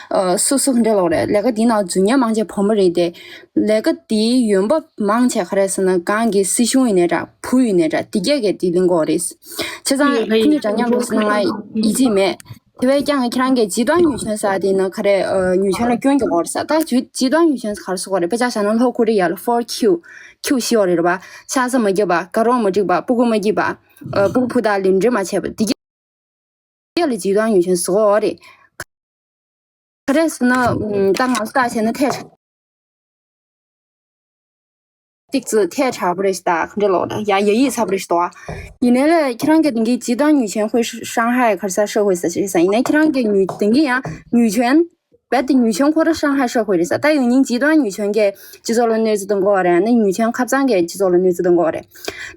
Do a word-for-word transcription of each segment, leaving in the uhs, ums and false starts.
ཨ། སུ་སུ་ག་འདྲ་ལོག་རེད། ལས་ཀ་འདི་ནང་འཛུལ་མཁན་མང་ཆེ་བུ་མོ་རེད་དེ། ལས་ཀ་འདིའི་ཡོན་འབབ་མང་ཆེ་ག་རེ་ཟེར་ན། གང་གི་སྲིད་གཞུང་ཡིན་ནའི་འདྲ། བུ་ཡིན་ནའི་འདྲ། འདི་གས་ཀྱིས་འདི་ལེན་གྱི་ཡོད་རེད། བྱས་ཙང་ཁྱེད་གཉིས་འདྲ་མཉམ་དུ་ཟེར་ན་ང་ཡིད་ཆེས་མེད། དེ་བས་ཀྱང་ཁྱེད་རང་གིས་ཇི་ཏོང་ཉུས་ཆེན་ཟེར་དེ་ན་ག་རེ། ཨ། ཉུས་ཆེན་ལ་སྐྱོན་རྒྱག་གི་ཡོད་རེད་ཟེར། ད་ཇི་ཇི་ཏོང་ཉུས་ཆེན་ཟེར་ག་རེ་ཟེར་གྱི་ཡོད་རེད། དཔེ་ཆ་བཞག་ན་ལྷོ་ཀོ་རི་ཡ་ལ་ཕོར་ཁྱུ་ཁྱུ་བཞི་ཡོད་རེད་པ། ཆང་ས་མ་བརྒྱབ་པ། དགའ་རོགས་མ་སྒྲིག་པ། སྤུ་གུ་མ་སྐྱེས་པ། ཨ། སྤུ་གུ་བུ་དང་ལེན་འདྲིས་མ་བྱས་པ། འདི་གས་ལ་ཇི་ཏོང་ཉུས་ཆེན་ཟེར་གྱི་ཡོད་རེད། ག་རེ་ཟེར་ན། ཨ། ད་ང་ཚོ་ལྟ་བྱས་ན་ཐལ་ཧྲག་ཏིག་ཙི་ཐལ་དྲགས་པོ་རེད་ཤག་ད་ག་འདྲ་ལོག་ད་ཡ་ཡ་ཡིད་ཚ་པོ་རེད་ཤག་ད། ཡིན་ནའི་ལས་ཁྱེད་རང་གིས་དེང་གི་ཇི་ཏོང་ཉུས་ཆེན་ཁོའི་ཧྲང་ཧའེ་ག་རེ་ཟེར་ཧྲང་ཧའེ་ཟེར་ཞིག་རེད་ཟེར། ཡིན་ནའི་ཁྱེད་རང་གིས་ཉུས་དེང་གི་ཡང་ཉུས་ཆེན། རྦད་དེ་ཉུས་ཆེན་ཁོ་རང་ཧྲང་ཧའེ་ཧྲང་ཧའེ་རེད་ཟེར། ད་ཡང་སྙིང་ཇི་ཏོང་ཉུས་ཆེན་གྱིས་སྤྱི་ཚོགས་ལ་གནོད་འཚེ་གཏོང་གི་ཡོད་རེད། ཡང་ན་ཉུས་ཆེན་ཁ་རྩང་གིས་སྤྱི་ཚོགས་ལ་གནོད་འཚེ་གཏོང་གི་ཡོད་རེད།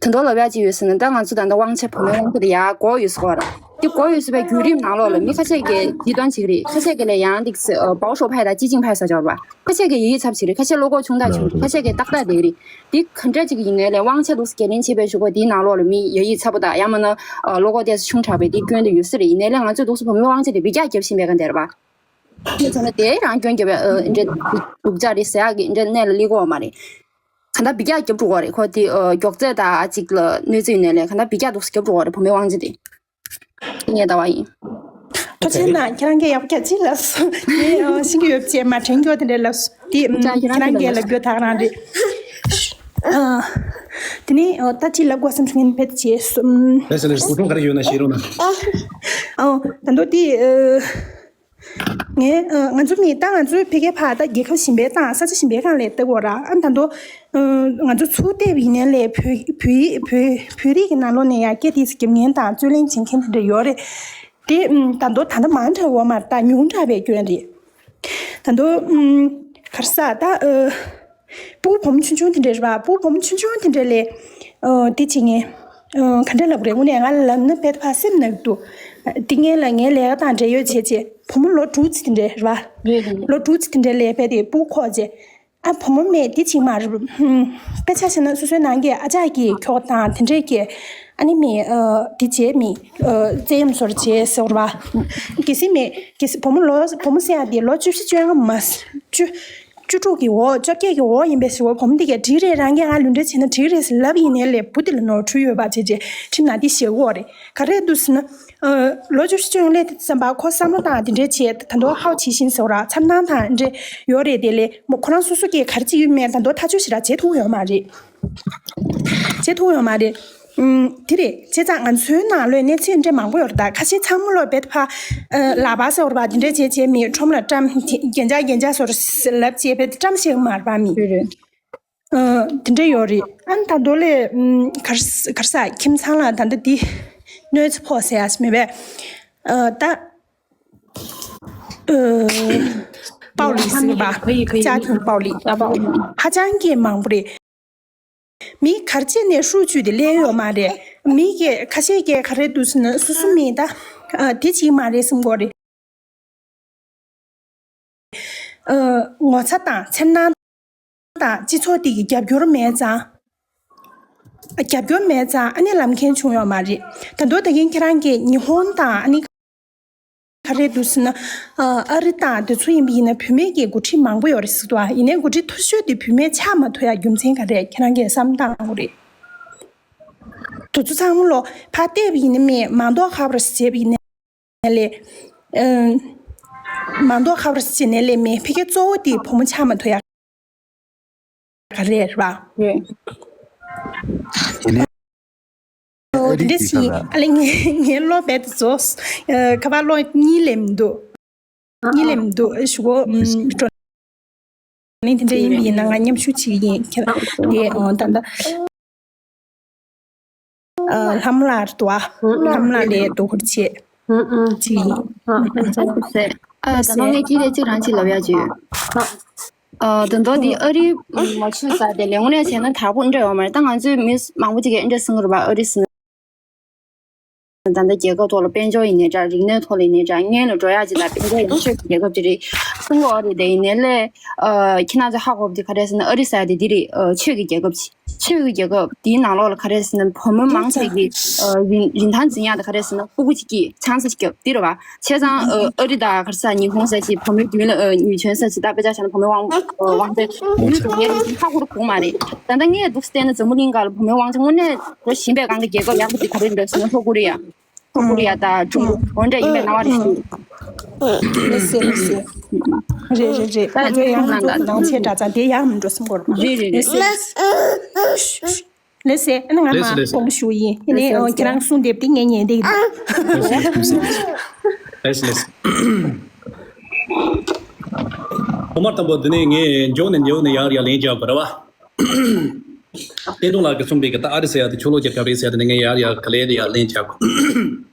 ད་དུང་ལབ་ཡག་ཅིག་ཡོད་ཟེར་ན། ད་ང་ཚོ་ད་ལྟ་དབང་ཆ་བུ་མོའི་དབང་ཆ་དེ་ཡར་འགོག་ཡོད་ཟེར་གྱི་ཡོད་རེད། དེ་འགོག་ཡོད་ཟེར་བའི་བརྒྱུད་རིམ་ནང་ལོགས་ལ་མི་ཁ་ཤས་ཀྱིས་ཇི་ཏོང་བྱེད་ཀྱི་རེད། ཁ་ཤས་ཀྱིས་ལས་ཡང་འདི་ཟེར། ཨ། 保守派དང་激进派ཟེར་གྱི་ཡོད་རེད་པ། ཁ་ཤས་ཀྱིས་ཡ་ཡིད་ཚ་པོ་བྱེད་ཀྱི་རེད། ཁ་ཤས་བློ་ཁོག་ཆུང་དྲགས་བྱེད་ཀྱི་རེད། ཁ་ཤས་ཀྱིས་ཏག་ཏག་བསྡད་ཀྱི་རེད། འདི་ག་འདྲ་ཅིག་ཡིན་ནའི་ལས་དབང་ཆ་འདུག་སེ་འགན་ལེན་བྱེད་པའི་གཞུག་གུ་དེའི་ནང་ལོགས་ལ་མི་ཡ་ཡིད་ཚ་པོ་དང་། ཡང་མིན་ན་ཨ། བློ་ཁོག་ཏོག་ཙམ་ཆུང་དྲགས་པའི་དེའི་སྐྱོན་དེ་ཡོད་ས་རེད། ཡིན་ནའི་ལས་ང་ཚོས་འདུག་སེ་བུ་མོའི་དབང་ཆ་དེ་འབུད་རྒྱག་རྒྱབ་བཞིན་པའི་སྒང་དེ་རེད་པ། དེ་ཚོ་ནི་དེ་རང་སྐྱོན་རྒྱབ་པའི། ཨ། འདྲ་སྡུག་ཅག་རེད་ཟེར་ཡག་གི་འདྲ་གནས་ལ་སླེབས་ཀྱི་ཡོད་མ་རེད། གང་ལྟར་འབུད་རྒྱག་རྒྱབ་འགྲོ་གི་རེད། ཁོ་དེ། ཨ། མགྱོགས་ཚད་དང་ཅིག་ལ་གནོད་འཚེ་ཡོད་ནའི་ལས་གང་ལྟར་འབུད་རྒྱག་འདུག་སེ་རྒྱབ་འགྲོ་གི་རེད། བུ་མོའི་དབང་ཆ་དེ། ངས་ལྟ་བ་ཡིན། ཐུགས་རྗེ་གནང་། ཁྱེད་རང་གིས་ཡག་པོ་རྒྱག་ཅིག་ལབ་སོང་། ངས་ཤེས་ཀྱི་ཡོད་ཅེས་མ་དྲན་རྒྱུ་དེ་འདྲ་ལབ་སོང་། དེ། ཨ། ཁྱེད་རང་གིས་ལབ་རྒྱུ་ད་ག་རང་རེད། ཨ། དེ་ནས། ཨ། ད་ཅི་ལབ་དགོས་བསམ་སོང་ངས་ཕེད་བྱས་སོང་། ལགས་སོ་ལགས་སོ། གོ་སྐབས་ག་རེ་ཡོད་ན་བཤད་རོགས་གནང་། ཨ། ད་དུང་དེ། ཨ། ངས། ཨ། ང་ཚོ་མི་ད་ང་ཚོའི་ཕ་གིའི་ཕ་ད་རྒྱལ་ཁབ་གཞན་པའི་སྟེང་ས་ཆ་གཞན་པའི་སྒང་ལ་ལྟ་དགོས་ར། ཨ། ད་དུང་། ཨ། ང་ཚོ་ཚུར་བལྟས་པ་ཡིན་ནའི་ལས་བོད་བོད་བོད་བོད་རིགས་ཀྱི་ནང་ལོགས་ནས་ཡང་སྐད་དེ་རྒྱབ་མཁན་དང་རྩོད་ལེན་བྱེད་མཁན་དེ་འདྲ་ཡོད་རེད། དེ། ཨ། ད་དུང་ད་ལྟ་མང་དྲགས་ཡོད་མ་རེད། ད་ཉུང་དྲགས་པའི་སྐྱོན་རེད། ད་དུང་། ཨ། ག་རེ་ཟེར་ད། ཨ། སྤུ་གུ་བུ་མོ་ཆུང་ཆུང་དེ་འདྲ་རེད་པ། སྤུ་གུ་བུ་མོ་ཆུང་ཆུང་དེ་འདྲ་ལས། ཨ། དེ་བྱེད་མཁན། ཨ། ག་འདྲ་ལབ་དགོས་རེད། དངོས་གནས་ང་ལབ་ན་དཔེ་ཕར་སེམས་ནང་འདུག་དེ་སྔོན་ལ་ངའི་ལས་ཀ་དང་འབྲེལ་ཡོད་བྱས་བྱས་བུ་མོ་ལོ་དྲུག་ཙམ་དེ་འདྲ་རེད་པ། རེད་རེད། ལོ་དྲུག་ཙམ་དེ་འདྲ་ལས་ཕར་དེ་སྤུ་གུ་ཁོག་བྱས། ཨ། བུ་མོ་མེད་དེ་བྱེད་མ་རེད། ཧུམ། དཔེ་ཆ་བཞག་ན་སོ་སོའི་ནང་གི་ཨ་ཅག་གི་ཁྱོ་ག་དང་དེ་འདྲས་ཀྱི། ཨ་ནི་མི། ཨ། དེ་བྱས་མི། ཨ། བཙན་གཡེམ་བཟོ་འདྲ་བྱས་ཟེར་བ། གལ་སྲིད་མི། གལ་སྲིད་བུ་མོ་ལོ། བུ་མོ་ཟེར་ཡག་དེ་ལོ་བཅུ་བཞི་བཅོ་ལྔ་མ། བཅུ། བཅུ་དྲུག་གི་འོག་བཅོ་བརྒྱད་ཀྱི་འོག་ཡིན་པའི་ཟེར་བ། བུ་མོ་དེ་གས་འགྲིག་རེད། རང་གིས་ང་ལུས་འབྲེལ་བྱས་ན་འགྲིག་རེད་ཟེར་ལབ་ཡིན་ནའི་ལས་བུ་དེ་ལ་ནོར་འཁྲུལ་ཡོད་པ་བྱས་རྗེས་ཁྲིམས་ནང་དེ་བཞག་གི་ཡོད་རེད། ག་རེ་འདུག་ཟེར་ན། ཨ། ལོ་བཅུ་བཞི་བཅོ་ལྔ་སླེབས་དུས་ཙམ་པ་ཁོ་བསམ་བློ་བཏང་དེ་འདྲས་བྱས། ད་དུང་ཧའོ་ཆི་ཤིན་ཟེར་བ་ར་འཚར་སྣང་དང་འདྲས་ཡོད་རེད། དེ་ལས་མོ་ཁོ་རང་སོ་སོ་གིས་ག་རེ་བྱེད་ཀྱི་ཡོད་མེད་ད་དུང་ཐག་གཅོད་ཞེ་དྲག་བྱེད་ཐུབ་ཡོད་མ་རེད། བྱེད་ཐུབ་ཡོད་མ་རེད། ཨུམ། དེ་རེད། བྱས་ཙང་ང་ཚོའི་ནང་ལོགས་གནས་ཚུལ་འདྲ་མང་པོ་ཡོད་རེད། ད་ཁ་ཤས་ཚང་མ་ལོག་བེད་ཕ། ཨ། ལག་པ་ཟེར་བ་ར་དེ་འདྲས་བྱས་བྱས་མི་ཁྲོམ་ལ་བཀྲམ། རྒྱན་ཆ་རྒྱན་ཆ་ཟེར་ལབ་བྱས་བེད་བཀྲམ་བྱེད་ཀྱི་མ་རེད་པ་མི། རེད་རེད། ཨ། དེ་འདྲ་ཡོད་རེད། ཨ་ནི་ད་མདོ་ལས། ཨམ། ག་རེ་ག་རེ་ཟེར། ཁྱིམ་ཚང་ལ་ད་ལྟ་འདི་གནོད་འཚེ་ཕོག་ཟེར་ཡ་ཞིག་མེད་པས། ཨ། ད། ཨ། 暴力 ཟེར་བ། 家庭暴力 ཧ་ཅང་གི་མང་པོ་རེད། མི་ག་རེ་བྱས་ནས་ཧྲུའུ་ཅུས་དེ་ལེན་ཡོད་མ་རེད། མི་གིས་ཁ་ཤས་ཀྱིས་ག་རེ་འདུག་ཟེར་ན་སོ་སོ་མི་ད། ཨ། དེ་བྱེད་ཀྱི་མ་རེད་བསམ་གྱི་ཡོད་རེད། ཨ། ངོ་ཚ་དང་འཚེར་སྣང་དང་སྤྱི་ཚོགས་དེ་གི་རྒྱབ་སྐྱོར་མེད་ཙང་། རྒྱབ་སྐྱོར་མེད་ཙང་ཨ་ནི་ལབ་མཁན་བྱུང་ཡོད་མ་རེད། ད་དུང་ད་གིན་ཁྱེད་རང་གིས་ཉི་ཧོང་དང་ཨ་ནི་ག་རེ་འདུག་ཟེར་ན། ཨ། ཨ་རི་དང་དེ་ཚོ་ཡིན་པ་ཡིན་ན་བུད་མེད་ཀྱི་འགོ་ཁྲིད་མང་པོ་ཡོད་རེད་ཟེར་འདུག་ཨ། ཡིན་ནའི་འགོ་ཁྲིད་མཐོ་ཤོས་དེ་བུད་མེད་ཆགས་མ་ཐུབ་ཡ་རྒྱུ་མཚན་ག་རེ་ཁྱེད་རང་གིས་བསམ་བཏང་དགོས་རེད། དེ་ཚོ་ཚང་མ་ལོ་ཕར་བལྟས་པ་ཡིན་ན་མི་མང་ཐོག་ཁ་པར་བྱས་པ་ཡིན་ན། ལས། ཨ། མང་ཐོག་ཁ་པར་བྱས་ནས་ལས་མེད། ཕ་གི་གཙོ་བོ་དེ་བུ་མོ་ཆགས་མ་ཐུབ་ཡ་ག་རེ་རེད་པ། རེད། དེ་ནས་ཨོ། དེ་འདྲ་ཞིག་ཡིན། ཨ་ལས་ངའི་ངའི་བློ་རྦད་དེ་རྫོགས། ཨ། ཁ་པར་གློག་གཉིས་སླེབས་མི་འདུག་གཉིས་སླེབས་མི་འདུག་ཞུ་གོ། ཨམ། བགྲོ་གླེང་དེ་འདྲ་ཡིན་པ་ཡིན་ན་ང་མཉམ་ཞུགས་བྱེད་ཀྱི་ཡིན། ཁྱེད་རང་དེ། ཨོ། ད་ལྟ། ཨ། ལྷམ་ལགས་རེད་འདུག་ཨ། ལྷམ་ལགས་ལས་དོ་ཁུར་བྱེད། ཅིག་ཡིན། ཨ། ད་ནང་ངས་ཁྱེད་ལ་གཅིག་རང་གཅིག་ལབ་ཡ་ཅིག་ཡོད། ཨ། ད་དུང་འདི་ཨ་རི་མ་ཆུ་ས་དེ་ལས་དངོས་གནས་བྱས་ན་དྲག་པོ་འདྲ་ཡོད་མ་རེད། ད་ང་ཚོའི་མི་མང་པོ་ཅིག་གིས་འདྲ་གསུང་གི་རེད་པ། ཨ་རི་ཟེར་ན་ད་ལྟ་རྒྱལ་ཁབ་ཐོག་ལ་དཔལ་འབྱོར་ཡིན་ནའི་འདྲ། རིག་གནས་ཐོག་ལ་ཡིན་ནའི་འདྲ། སྔོན་ལ་འགྲོ་ཡ་ཅིག་དང་དཔལ་འབྱོར་ཡིན་ཤོས་ཀྱི་རྒྱལ་ཁབ་ཅིག་རེད། གསུང་གི་ཡོད་རེད། དེ་ཡིན་ནའི་ལས་ཨ་ཁྱེད་རང་ཚོ་ཧ་གོ་བ་དེ་ག་རེ་ཟེར་ན། ཨ་རི་ཟེར་ཡ་དེ་འདི་རེད། ཨ་ཆོས་ཀྱི་རྒྱལ་ཁབ་ཅིག་ཆོས་ཀྱི་རྒྱལ་ཁབ་དེའི་ནང་ལོགས་ལ་ག་རེ་ཟེར་ན། བུ་མོ་མང་ཆེ་གི་ཨ་རིན་རིན་ཐང་འཛིན་ཡག་དེ་ག་རེ་ཟེར་ན། ཕྲུ་གུ་གཅིག་སྐྱེས་ཆང་ས་ཞིག་བརྒྱབ་དེ་རེད་བ། བྱས་ཙང་ཨ་ཨ་རི་དང་ག་རེ་ཟེར། ཉི་ཧོང་ཟེར་ཅིག་བུ་མོའི་མདུན་ལ་ཨ་ཉེས་ཆད་ཟེར་ཅིག་ད་དཔེ་ཆ་བཞག་ན་བུ་མོའི་དབང་ཨ་དབང་ཆ་ཡོད་དུ་ངས་ཧ་གོ་རུ་གོ་མ་རེད། ད་ལྟ་ངས་འདུག་བལྟས་ན་འཛམ་བུ་གླིང་སྒང་ལ་བུ་མོའི་དབང་ཆ་དངོས་གནས་འགྲོ་བཞིན་པའི་སྒང་གི་རྒྱལ་ཁབ་ཡག་པོ་དེ་ག་རེ་འདུག་ཟེར་ན། ལྷོ་ཀོ་རི་ཡ། ལྷོ་ཀོ་རི་ཡ་དང་ཀྲུང་གོ་འདྲ་ཡིན་པའི་ནང་བ་རེད་ཤག་ལེ་སེ་ལེ་སེ། རེད་རེད་རེད། ང་ཚོའི་ཡང་ང་ཚོ་ནང་ཆེ་དྲག་ཙང་དེ་ཡག་མི་འགྲོ་བསམ་གོ། རེད་རེད་རེད། ལེ་སེ། ལེ་སེ། ཨ་ནི་ང་ལེ་སེ་མ་ལེ་སེ། ཁོང་ཞུ་ཡིན། ཨ་ནི་ཁྱེད་རང་གསུང་དེབ་དེ་ངས་ཉན་བསྡད་ཡིན། ལེ་སེ་ལེ་སེ། ལེ་སེ་ལེ་སེ། ཐོག་མར་དང་པོ་འདི་ནས་ངས་མགྱོགས་ནས་མགྱོགས་ནས་ཡར་ཡར་ལན་རྒྱག་དགོས་རེད་བ། བསྟན་དུང་ལགས་ཀྱིས་གསུངས་པའི་གི་ད་ཨ་རི་ཟེར་ཡ་དེ་ཕྱོགས་ལྷུང་རྒྱལ་ཁབ་རེད་ཟེར་ཡ་དེ་ནས་ངས་ཡར་ཡར་ག་ལེ་ལེ་ཡར་ལན་རྒྱག་དགོས།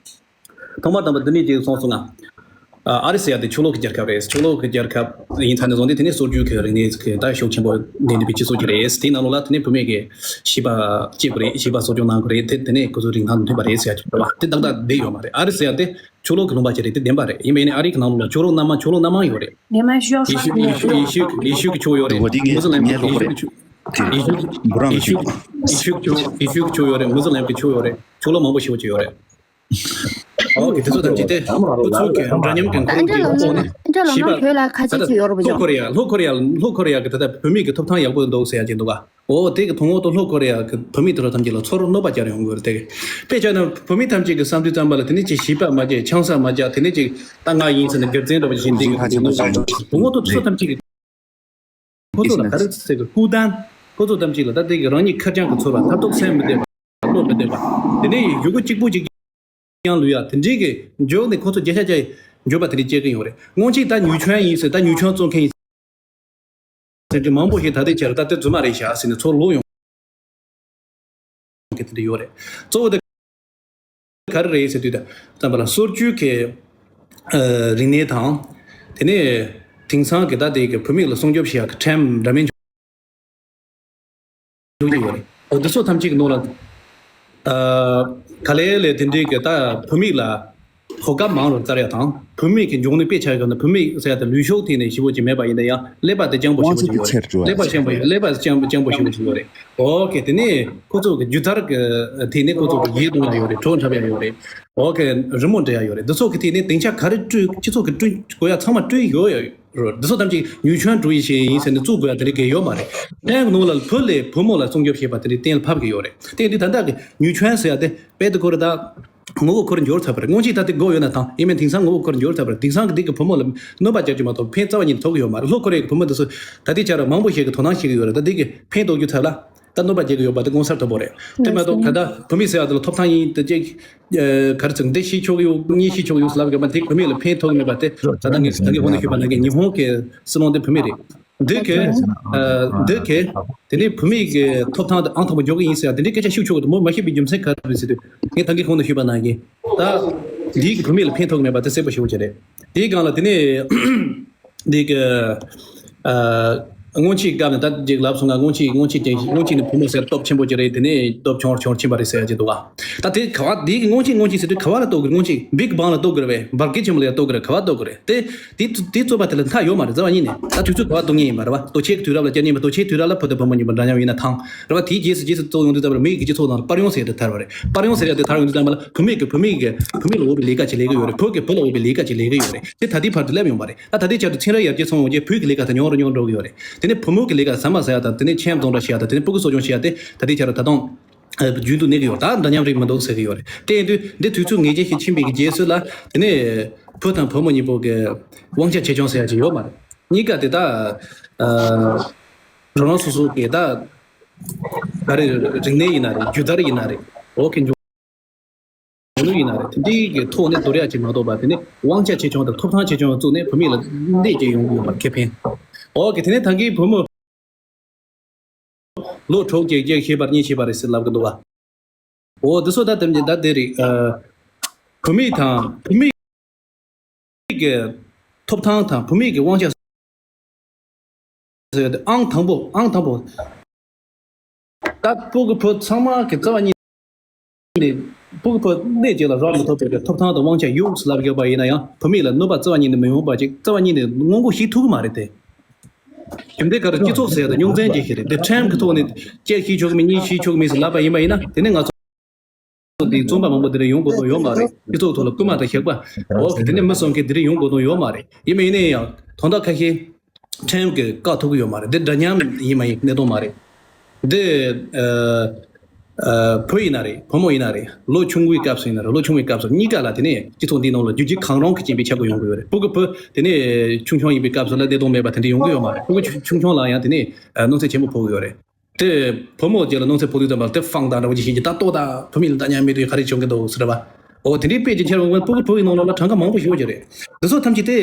ཐོག་མར་དང་པོ་འདི་ནས་ཅིག་གསུངས་སོང་ང་། ཨ་རི་ཟེར་ཡ་དེ་ཕྱོགས་ལྷུང་གི་རྒྱལ་ཁབ་རེད། ཕྱོགས་ལྷུང་གི་རྒྱལ་ཁབ་ཡིན་ཚར་ནས་བཟུང་སྟེ། དེ་ནས་སྲོལ་རྒྱུན་གྱི་རིག་གནས་ཀྱི་ད་ཤུགས་ཆེན་པོ་ལྡན་པའི་སྤྱི་ཚོགས་ཅིག་རེད། དེའི་ནང་ལོགས་ལ་དེ་ནས་བུད་མེད་ཀྱིས་བྱིས་པ་སྐྱེ་དགོས་རེད། བྱིས་པ་གསོ་སྐྱོང་གནང་དགོས་རེད། དེ་དེ་ནས་ཁོ་ཚོའི་རིན་ཐང་མཐུན་པ་རེད་ཟེར་ཡ་ཅིག་རེད་བ། དེ་ཏག་ཏག་བསྡད་ཡོད་མ་རེད། ཨ་རི་ཟེར་ཡ་དེ་ཕྱོགས་ལྷུང་གི་ལུང་པ་ཅིག་རེད། དེ་བདེན་པ་རེད། ཡིན་པ་ཡིན་ནའི་ཨ་རི་གི་ནང་ལོགས་ལ་ཕྱོགས་ལྷུང་སྣ་མང་། ཕྱོགས་ལྷུང་སྣ་མང་ཡོད་རེད། ཡེ་ཤུ་ཡེ་ཤུ་ཡེ་ཤུ་ཡེ་ཤུ་གི་ཕྱོགས་ཡོད་རེད། མུ་སི་ལིམ་གི་ཕྱོགས་ཡོད་རེད། ཡེ་ཤུ་གི་ཕྱོགས་ཡེ་ཤུ་ཡེ་ཤུ་ཡེ་ཤུ་གི་ཕྱོགས་ཡོད་རེད། མུ་སི་ལིམ་གི་ཕྱོགས་ཡོད་རེད། ཕྱོགས་ལྷུང་མང་པོ་ཞེ་པོ་ཅིག་ཡོད་རེད། ཨོ་ཁེ། དེ་ཚོ་ཐམས་ཅད་དེ་ཁོ་ཚོ་གི་འདྲ་མཉམ་གྱི་ཁོར་ཡུག་གི་ཐོག་ནས་བྱིས་པ། ད་ལྟ་ལྷོ་ཀོ་རི་ཡ། ལྷོ་ཀོ་རི་ཡ། ལྷོ་ཀོ་རི་ཡ་གི་ད་ལྟ་བུད་མེད་ཀྱི་ཐོབ་ཐང་ཡག་པོ་འདུག་ཟེར་ཡ་ཅིག་འདུག་ག། ཨོ་དེ་གི་དང་པོ་ད་ལྷོ་ཀོ་རི་ཡ་གི་བུད་མེད་དེ་ཚོ་ཐམས་ཅད་ལ་ཚོར་གནོད་པ་སྐྱེལ་ཡོང་གི་རེད། དེ་གི་དཔེ་བྱས་ན་བུད་མེད་ཐམས་ཅད་ཀྱི་བསམ་དུས་ཙམ་པ་ལ། དེ་ནས་ཅིག་བྱིས་པ་མ་བྱས། ཆང་ས་མ་བརྒྱབ། དེ་ནས་ཅིག་ད་ང་ཡིན་ཟེར་ནས་སྒེར་བཙན་འདྲ་པོ་ཞིག་འདི་གི་དང་པོ་ད་ཚོ་ཐམས་ཅད་ཀྱི། ཁོ་ཚོ་ལ་ག་རེ་ཟེར་གི། ཀུའུ་ཏན། ཁོ་ཚོ་ཐམས་ཅད་ལ་ད་ལྟའི་གི་རང་ཉིད་ཁེར་རྐྱང་གི་ཚོར་བ། མཐར་ཐུག་སེམས་མི་བདེ་བ། བློ་མི་བདེ་བ། དེ་ནས་ཡུལ་སྒོ་གཅིག་པུ་གཅིག་རྐྱང་ལུས་ཡ་དེ་འདྲའི་གི་འཇོག་ནས་ཁོ་ཚོ་བརྒྱ་ཆ་བརྒྱ་འགྱོད་པ་དེ་འདྲ་སྐྱེ་གི་ཡོད་རེད། སྔོན་ཆད་ད་ཉེས་ཆད་ཡིན་ཟེར། ད་ཉེས་ཆད་བཙོང་མཁན་ཡིན་ཟེར་གྱི་མང་པོ་ཞིག་ད་ལྟའི་ཆར་ད་དེ་རྫུན་མ་རེད་ཤག་ཟེར་ནས་ཚུར་ལོག་ཡོང་གི་དེ་འདྲ་ཡོད་རེད། གཙོ་བོ་དེ་ག་རེ་རེད་ཟེར་དུས། ད་ཙམ་པ་ལ་སྲོལ་རྒྱུན་གྱི་ཨ་རིག་གནས་དང་། དེ་ནས་དེང་སང་གི་ད་ལྟའི་གི་བུད་མེད་ལ་སྲུང་སྐྱོབ་བྱེད་ཡག་གི་ཁྲིམས་འདྲ་མིན་འཇོག་གི་ཡོད་རེད། འོ་འདི་ཚོ་ཐམས་ཅད་ཀྱི་ནང་ལ་ཨ་ག་ལེ་ལེ་དེ་འདྲའི་གི་ད་བུད་མེད་ལ་གོ་སྐབས་མང་རུ་བསྩལ་ཡ་དང་། བུད་མེད་ཀྱི་འབྱུང་གནས་དཔེ་ཆ་ཡོད་ན། བུད་མེད་ཟེར་ཡ་དེ་ལུས་ཤུགས་ཐད་ནས་ཞེ་པོ་ཅིག་མེད་པ་ཡིན་ན་ཡང་། ཀླད་པ་དེ་སྤྱང་པོ་ཞེ་པོ་ཅིག་ཡོད་རེད། ཀླད་པ་སྤྱང་པོ་ཡོད། ཀླད་པ་སྤྱང་སྤྱང་པོ་ཞེ་པོ་ཅིག་ཡོད་རེད། ཨོ་ཁེ། དེ་ནས་ཁོ་ཚོ་གི་སྒྱུ་རྩལ་གི་ཐད་ནས་ཁོ་ཚོ་གི་ཡིད་གཏོང་ཡ་ཡོད་རེད། གྲོགས་འཁྲབ་ཡ་ཡོད་རེད། ཨོ་ཁེ། རི་མོ་འབྲི་ཡ་ཡོད་རེད། འདི་ཚོ་གི་ཐད་ནས་སྡིངས་ཆ་ག་རེ་བསྐྲུན། སྤྱི་ཚོགས་ཀྱི་བསྐྲུན་དགོས་ཡ་ཚང་མ་བསྐྲུན་ཡོད་ཡོད་རེད། འདི་ཚོ་ཐམས་ཅད་ཉེས་ཆད་འགྲོ་ཡི་ཞེས་ཡིན་ཟེར་ནས་བཙུགས་དགོས་ཡ་དེ་འདྲ་གང་ཡོད་མ་རེད། ཨེ་ནང་ལ་བུ་ལས་བུ་མོ་ལ་སྲུང་སྐྱོབ་བྱེད་པ་དེ་འདྲ་གཏན་ལ་ཕབ་ཀྱི་ཡོད་རེད། དེ་འདི་ད་ལྟ་གི་ཉེས་ཆད་ཟེར་ཡ་དེ་དཔེ་དེ་ཁོ་རེ་ད། ངོ་བོ་ཁོ་རང་འགྱུར་ཚར་བ་རེད། སྔོན་ཆད་ད་དེ་དགོས་ཡོད་ན་ཐང་། ཡིན་མིན་དེང་སང་ངོ་བོ་ཁོ་རང་འགྱུར་ཚར་བ་རེད། དེང་སང་གི་དེ་གི་བུ་མོ་ལ་གནོད་པ་སྐྱེལ་རྒྱུ་མ་གཏོགས་ཕན་རྩ་བ་ཉིད་ནས་ཐོགས་ཀྱི་ཡོད་མ་རེད། ལྷོ་ཀོ་རི་ཡའི་བུ་མོ་དེ་ཚོ་ད་ལྟའི་ཆར་མང་པོ་ཞིག་གིས་དོ་སྣང་བྱེད་ཀྱི་ཡོད་རེད། ད་དེ་གི་ཕན་ཐོགས་རྒྱུ་ཚབ་ལ་ད་གནོད་པ་སྐྱེལ་གྱི་ཡོད་པ་དེ་མངོན་གསལ་དོད་པོ་རེད། དེ་མ་གཏོགས་ད་ལྟ་བུད་མེད་ཟེར་ཡ་དེ་ལ་ཐོབ་ཐང་ཡིན་དེ་ཅིག་ག་རེ་ཟེར། འདི་ཤེས་ཆོག་གི་ཡོད། གཉིས་ཤེས་ཆོག་གི་ཡོད་ཟེར་ལབ་ཡོད་པ་དེ་བུད་མེད་ལ་ཕན་ཐོགས་ཀྱི་མེད་པ་དེ། ད་ལྟ་ངས་ད་གིན་གོང་དུ་ཞུས་པ་ནང་བཞིན་ཉི་ཧོང་གི་སྲིད་བློན་དེ་བུད་མེད་རེད། འདི་གི་ཨ་འདི་གི་དེ་ནས་བུད་མེད་ཀྱི་ཐོབ་ཐང་དེ་ཨང་དང་པོ་འཇོག་གི་ཡིན་ཟེར་ཡ་དེ་འདྲའི་སྐད་ཆ་ཤོད་ཆོག་གི་འདུག་མོ་མ་བཤད་པའི་རྒྱུ་མཚན་ག་རེ་རེད་ཟེར་དུས། ངས་ད་གིན་གོང་དུ་ཞུས་པ་ནང་བཞིན་ད་འདི་གི་བུད་མེད་ལ་ཕན་ཐོགས་མེད་པ་དེ་གསལ་པོ་ཞེ་པོ་ཅིག་རེད། དེའི་སྒང་ལ་དེ་ནས་འདི་གི་ཨ་སྔོན་ཆད་སྐབས་ནས་ད་ཅིག་ལབ་སོང་ང་། སྔོན་ཆད་སྔོན་ཆད་ཅིག་སྔོན་ཆད་ནས་བུ་མོ་ཟེར་སྟོབས་ཆེན་པོ་ཅིག་རེད། དེ་ནས་སྟོབས་ཆུང་རུ་ཆུང་རུ་ཕྱིན་པ་རེད་ཟེར་ཡ་ཅིག་འདུག་ག། ད་དེ་ག་བ་འདི་གི་སྔོན་ཆད་སྔོན་ཆད་ཟེར་དུས་ག་བ་ལ་གཏོགས་ཀྱི་རེད། སྔོན་ཆད་Big Bang ལ་གཏོགས་ཀྱི་རེད་པས། འབར་གས་ཆེན་པོ་ལ་ཡང་གཏོགས་ཀྱི་རེད། ག་བ་གཏོགས་ཀྱི་རེད། དེ་དེ་དེ་རྩོད་པ་དེ་ལ་མཐའ་ཡོད་མ་རེད། རྩ་བ་ཉིད་ནས་ད་དུས་ཚོད་ག་བ་གཏོགས་མཁན་ཡིན་པ་རེད་པ། ལྟོ་ཆས་ཀྱི་དུས་རབས་ལ་བསྐྱར་ཉེས་པ། ལྟོ་ཆས་དུས་རབས་ལ་བུ་དང་བུ་མོ་གཉིས་པོ་འདྲ་མཉམ་ཡིན་ན་ཐང་རེད་པ། དེའི་རྗེས་སུ་རྗེས་སུ་གཏོགས་ཡོང་དུས་ཙམ་པ་ལ་མི་ཡི་གི་སྤྱི་ཚོགས་ནང་ལ་པར་ཡོང་ཟེར་ཡ་དེ་དར་བ་རེད། པར་ཡོང་ཟེར་ཡ་དེ་དར་ཡོང་དུས་ཙམ་པ་ལ་བུད་མེད་ཀྱིས་བུད་མེད་ཀྱིས་བུད་མེད་ལ་འོས་པའི་ལས་ཀ་ཅིག་ལས་ཀྱི་ཡོད་རེད། བུ་གིས་བུ་ལ་འོས་པའི་ལས་ཀ་ཅིག་ལས་ཀྱི་ཡོད་རེད། དེ་ད་ལྟའི་བར་དུ་སླེབས་ཡོང་མ་རེད། ད་དེ་ཆར་ཡར་རྒྱས་ཚོར་ཡོང་རྗེས་བུ་གི་ལས་ཀ་དེ་ཉུང་རུ་ཉུང་རུ་འགྲོ་གི་ཡོད་རེད། དེ་ནས་བུ་མོ་གི་ལས་ཀ་ཟ་མ་ཟ་ཡ་དང་། དེ་ནས་ཁྱིམ་བཙོང་འདྲ་བྱེད་ཡ་དང་། དེ་ནས་སྤུ་གུ་གསོ་སྐྱོང་བྱེད་ཡ་དེ་ད་ལྟའི་ཆར་ད་དུང་རྒྱུན་དུ་གནས་ཀྱི་ཡོད་རེད། ད་འདྲ་མཉམ་རིགས་མི་འདུག་ཟེར་གྱི་ཡོད་རེད། དེ་ཡིན་དུས་འདི་དུས་ཚོད་ངེས་ཅན་ཞིག་ཕྱིན་པའི་གི་རྗེས་སུ་ལ། དེ་ནས་བུ་དང་བུ་མོ་གཉིས་པོ་གི་དབང་ཆ་ཆེ་ཆུང་ཟེར་ཡ་ཅིག་ཡོད་མ་རེད། གཉིས་ཀ་དེ་ད་ཨ་རང་རང་སོ་སོ་གི་ད་ག་རེ་རིག་གནས་ཡིན་ན་རེད། སྒྱུ་རྩལ་ཡིན་ན་རེད། འོ་གི་འཇོན་ནུས་ཡིན་ན་རེད། དེ་འདྲའི་གི་ཐོག་ནས་དོར་ཡ་ཅིག་མ་གཏོགས་པ། དེ་ནས་དབང་ཆ་ཆེ་ཆུང་དང་ཐོབ་ཐང་ཆེ་ཆུང་བཙུགས་ནས་བུད་མེད་ལ་གནོད་སྐྱེལ་ཡོང་གི་ཡོད་པ་ཁེ་ཕན། འོ་གི་དེ་ནས་ད་གིན་བུ་མོ་ལོ་དྲུག་བརྒྱད་བརྒྱད་ཤེས་པར་གཉིས་ཤེས་པ་རེད་ཟེར་ལབ་གི་འདུག་ག། འོ་འདི་ཚོ་ད་དེ་ནས་ད་དེ་རེད། ཨ་བུད་མེད་དང་བུད་མེད་ཀྱི་ཐོབ་ཐང་དང་བུད་མེད་ཀྱི་དབང་ཆ་ཟེར་ཏེ་ཨང་དང་པོ། ཨང་དང་པོ། ད་སྤུ་གུ་བུ་ཚང་མ་གི་རྩ་བ་ཉིད་ ནས་ཕྲུ་གུ་ཕོ་གནས་གཅིག་ལ་རག་མི་ཐུབ་པའི་ཐོབ་ཐང་དང་དབང་ཆ་ཡོད་ལབ་ཡོད་པ་ཡིན་ན་ཡང་བུད་མེད་ལ་གནོད་པ་རྩ་བ་ཉིད་ནས་མི་ཡོང་བ་ཅིག་རྩ་བ་ཉིད་ནས་སྔོན་འགོག་བྱེད་ཐུབ་ཀྱི་མ་རེད་དེ། རྒྱུ་མཚན་ག་རེ་སྤྱི་ཚོགས་ཟེར་ཡ་དང་རྙོག་འཛིང་ཅིག་ཞིག་རེད་དེ། ཁྲིམས་ཀྱི་ཐོག་ནས་གཅིག་བྱེད་ཆོག་གི་མེད་གཉིས་བྱེད་ཆོག་གི་མེད་ཟེར་ལབ་པ་ཡིན་པ་ཡིན་ན་དེ་ནས་ང་ཚོ་འདི་རྩོམ་པ་མང་པོ་དེ་འདྲ་ཡོང་དགོས་དོན་ཡོད་མ་རེད། སྤྱི་ཚོགས་ཐོག་ལ་རྐུན་མ་དང་ཞགས་པ་འོག་གི་དེ་ནས་མི་གསོད་མཁན་དེ་འདྲ་ཡོང་དགོས་དོན་ཡོད་མ་རེད། ཡིན་པ་ཡིན་ན་ཡང་དོན་དག་ཁ་ཤས་ཁྲིམས་ཀྱིས་བཀག་ཐུབ་ཀྱི་ཡོད་མ་རེད། འདི་འདྲ་མཉམ་ཡིན་མ་ཡིན་གནད་དོན་མ་རེད། འདི་ཨ་ཨ་བུ་ཡིན་ན་རེད། བུ་མོ་ཡིན་ན་རེད། ལོ་ཆུང་བའི་སྐབས་སུ་ཡིན་ན་རེད། ལོ་ཆུང་བའི་སྐབས་སུ་གཉིས་ཀ་ལ་དེ་ནས་སྤྱི་ཚོགས་འདིའི་ནང་ལ་རྒྱུ་རྒྱུ་གང་རུང་གི་རྐྱེན་པས་ཆག་སྒོ་ཡོང་གི་ཡོད་རེད། ཕྲུ་གུ་བུ་དེ་ནས་ཆུང་ཆུང་ཡིན་པའི་སྐབས་སུ་ལ་གནད་དོན་མེད་པ་དེ་འདྲ་ཡོང་གི་ཡོད་མ་རེད། ཕྲུ་གུ་ཆུང་ཆུང་ལ་ཡང་དེ་ནས་ཨ་གནོད་འཚེ་ཆེན་པོ་ཕོག་གི་ཡོད་རེད། དེ་བུ་མོ་རྗེས་ལ་གནོད་འཚེ་ཕོག་དུས་ཙམ་པ་དེ་ཧྥང་དང་འདྲ་བོ་ཅིག་བྱེད་ཀྱི་ད་ལྟོ་ད་བུད་མེད་ལ་ད་ཉམས་མེད་དུས་ག་རེ་བྱུང་གི་འདུག་ཟེར་བ། འོ་དེ་འདྲའི་དཔེ་ཅིག་འཁྱེར་འོང་བ་ཕྲུ་གུ་བུ་ཡི་ནང་ལོགས་ལ་གྲངས་ཀ་མང་པོ་ཞིག་ཡོད་ཀྱི་རེད། འདི་ཚོ་ཐམས་ཅད་དེ་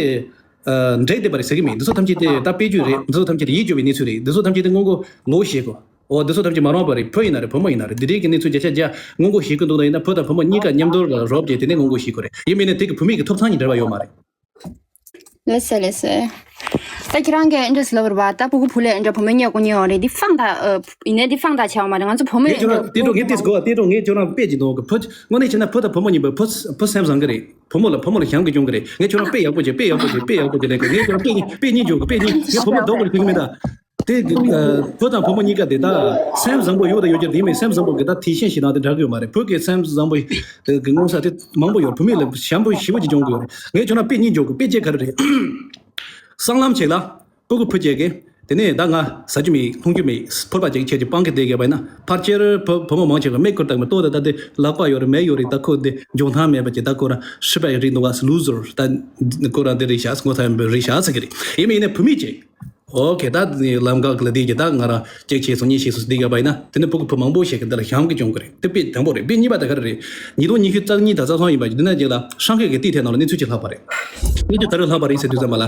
ཨ་འགྲིག་བསྡད་པ་རེད་ཟེར་གྱི་མེད། འདི་ཚོ་ཐམས་ཅད་དེ་ད་དཔེ་བརྗོད་རེད། འདི་ཚོ་ཐམས་ཅད་དེ་ཡིད་སྐྱོ་བའི་གནས་ཚུལ་རེད། འདི་ཚོ་ཐམས་ཅད་དེ་སྔོན་འགོག་ལོ་བྱེད་དགོས། འོ་འདི་ཚོ་ཐམས་ཅད་མ་རུང་བ་རེད། བུ་ཡིན་ན་རེད། བུ་མོ་ཡིན་ན་རེད། འདི་འདྲའི་གི་གནས་ཚུལ་བརྒྱ་ཆ་བརྒྱ་སྔོན་འགོག་བྱེད་དགོས་འདུག་ཡིན་ན་བུ་དང་བུ་མོ་གཉིས་ཀ་མཉམ་དུ་ལ་རོབ་ཀྱིས་དེ་ནས་སྔོན་འགོག་བྱེད་དགོས་རེད། ཡིན་མིན་ནས་དེ་གི་བུད་མེད་ཀྱི་ཐོབ་ཐང་གཉིས་འབྲེལ་བ་ཡོད་མ་རེད། ལགས་སོ་ལགས་སོ། ད་ཁྱེད་རང་གིས་ཨེ་འདྲ་ཟེར་ལབ་པ་རེད་པ། ད་ཕྲུ་གུ་བུ་ལས་ཨེ་འདྲ་བུ་མོ་མཉེས་དགོས་མཉེས་ཡོང་རེད། འདི་དཔང་རྟགས་ཨ་ཡིན་ནའི་འདི་དཔང་རྟགས་བྱས་པ་མ་རེད། ང་ཚོ་བུ་མོ་ངས་ཨེ་ཁྱོད་རང་དེ་འདྲ་ངས་ཏིས་གོ་བ་དེ་འདྲ་ངས་ཁྱོད་རང་དཔེ་ཅིག་འདོན་གི། བུ་དངོས་གནས་བྱས་ན་བུ་དང་བུ་མོ་གཉིས་པོ་བུ་བུ་སེམས་བཟང་གི་རེད། བུ་མོ་ལ་བུ་མོ་ལ་བྱམས་གི་སྐྱོང་གི་རེད། ངས་ཁྱོད་རང་དཔེ་ཡག་པོ་བྱས་དཔེ་ཡག་པོ་བྱས་དཔེ་ཡག་པོ་བྱས་ལབ་གི། ངས་ཁྱོད་རང་དཔེ་གཉིས་དཔེ་གཉིས་འཇོག་གི། དཔེ་གཉིས་ངས་བུ་མོ་རྡོག་པར་ཁྱེར་གི་མེད་ད། དེ་གི་ཨ་བུ་དང་བུ་མོ་གཉིས་ཀ་དེ་དག་སེམས་བཟང་པོ་ཡོད་དང་ཡོད་ཀྱི་རེད། ཡིན་མིན་སེམས་བཟང་པོ་གི་ད་དེ་ཤེས་ཤིག་དང་དེ་འདྲ་གི་ཡོད་མ་རེད། བུ་གི་སེམས་བཟང་པོ་གི་མངོན་ས་དེ་མང་པོ་ཡོད། བུད་མེད་ལ་བྱམས་པོ་ཞེ་པོ་ཅིག་སྦྱོང་དགོས་ཡོད་རེད། ངས་ཁྱོད་རང་དཔེ་གཉིས་འཇོག་གི། དཔེ་གཅིག་ག་རེ་རེད། སྲང་ལམ་ཅིག་ལ་ཕྲུ་གུ་བུ་གཅིག་གིས་དེ་ནས་ད་ང་ཟ་རྒྱུ་མེད་འཐུང་རྒྱུ་མེད། ཕོར་པ་གཅིག་ཁྱེར་གྱི་སྤང་གི་བསྡད་ཡོད་པ་ཡིན་ན། ཕལ་ཆེར་བུ་བུ་མོ་མང་ཆེ་བ་མིག་ཁུར་བཏང་མི་ལྟོས་ཏེ་ད་དེ་ལག་པ་ཡོད་རེད་མེད་ཡོད་རེད། ད་ཁོ་འདི་འཇོན་ཐང་མེད་པ་ཅིག་ད་ཁོ་རང་ཧྲི་པ་ཡི་རིགས་འདུག་ག། ལུ་ཟར་ད་ཁོ་རང་འདི་རེད་ཤག་ངོ་ཚ་ཡང་རེད་ཤག་ཟེར་གི་རེད། ཡིན་མིན་ཡིན་ན་བུད་མེད་ཅིག་ཨོ་ཁེ། ད་ལམ་ཁ་ལ་དེ་གི་ད་ང་རང་གཅིག་བྱས་སོང་གཉིས་བྱས་སོང་ཟེར་བསྡད་ཡོད་པ་ཡིན་ན། དེ་ནི་ཕྲུ་གུ་བུ་མང་པོ་ཞིག་གིས་འདི་ལ་བྱམས་གི་སྐྱོང་གི་རེད། དེ་དཔེ་དང་པོ་རེད། དཔེ་གཉིས་པ་དེ་ག་རེ་རེད། ཉིས་སྟོང་ཉི་ཤུ་རྩ་གཉིས་དང་རྩ་གསུམ་ཡིན་པ་འདི་ནང་གཅིག་ལ་ཧྲང་ཧའེ་གི་ཏིག་ཐའེ་ནང་ལ་གནས་ཚུལ་ཅིག་ལྷག་པ་རེད། གནས་ཚུལ་ག་རེ་ལྷག་པ་རེད་ཟེར་དུས་ཙམ་པ་ལ།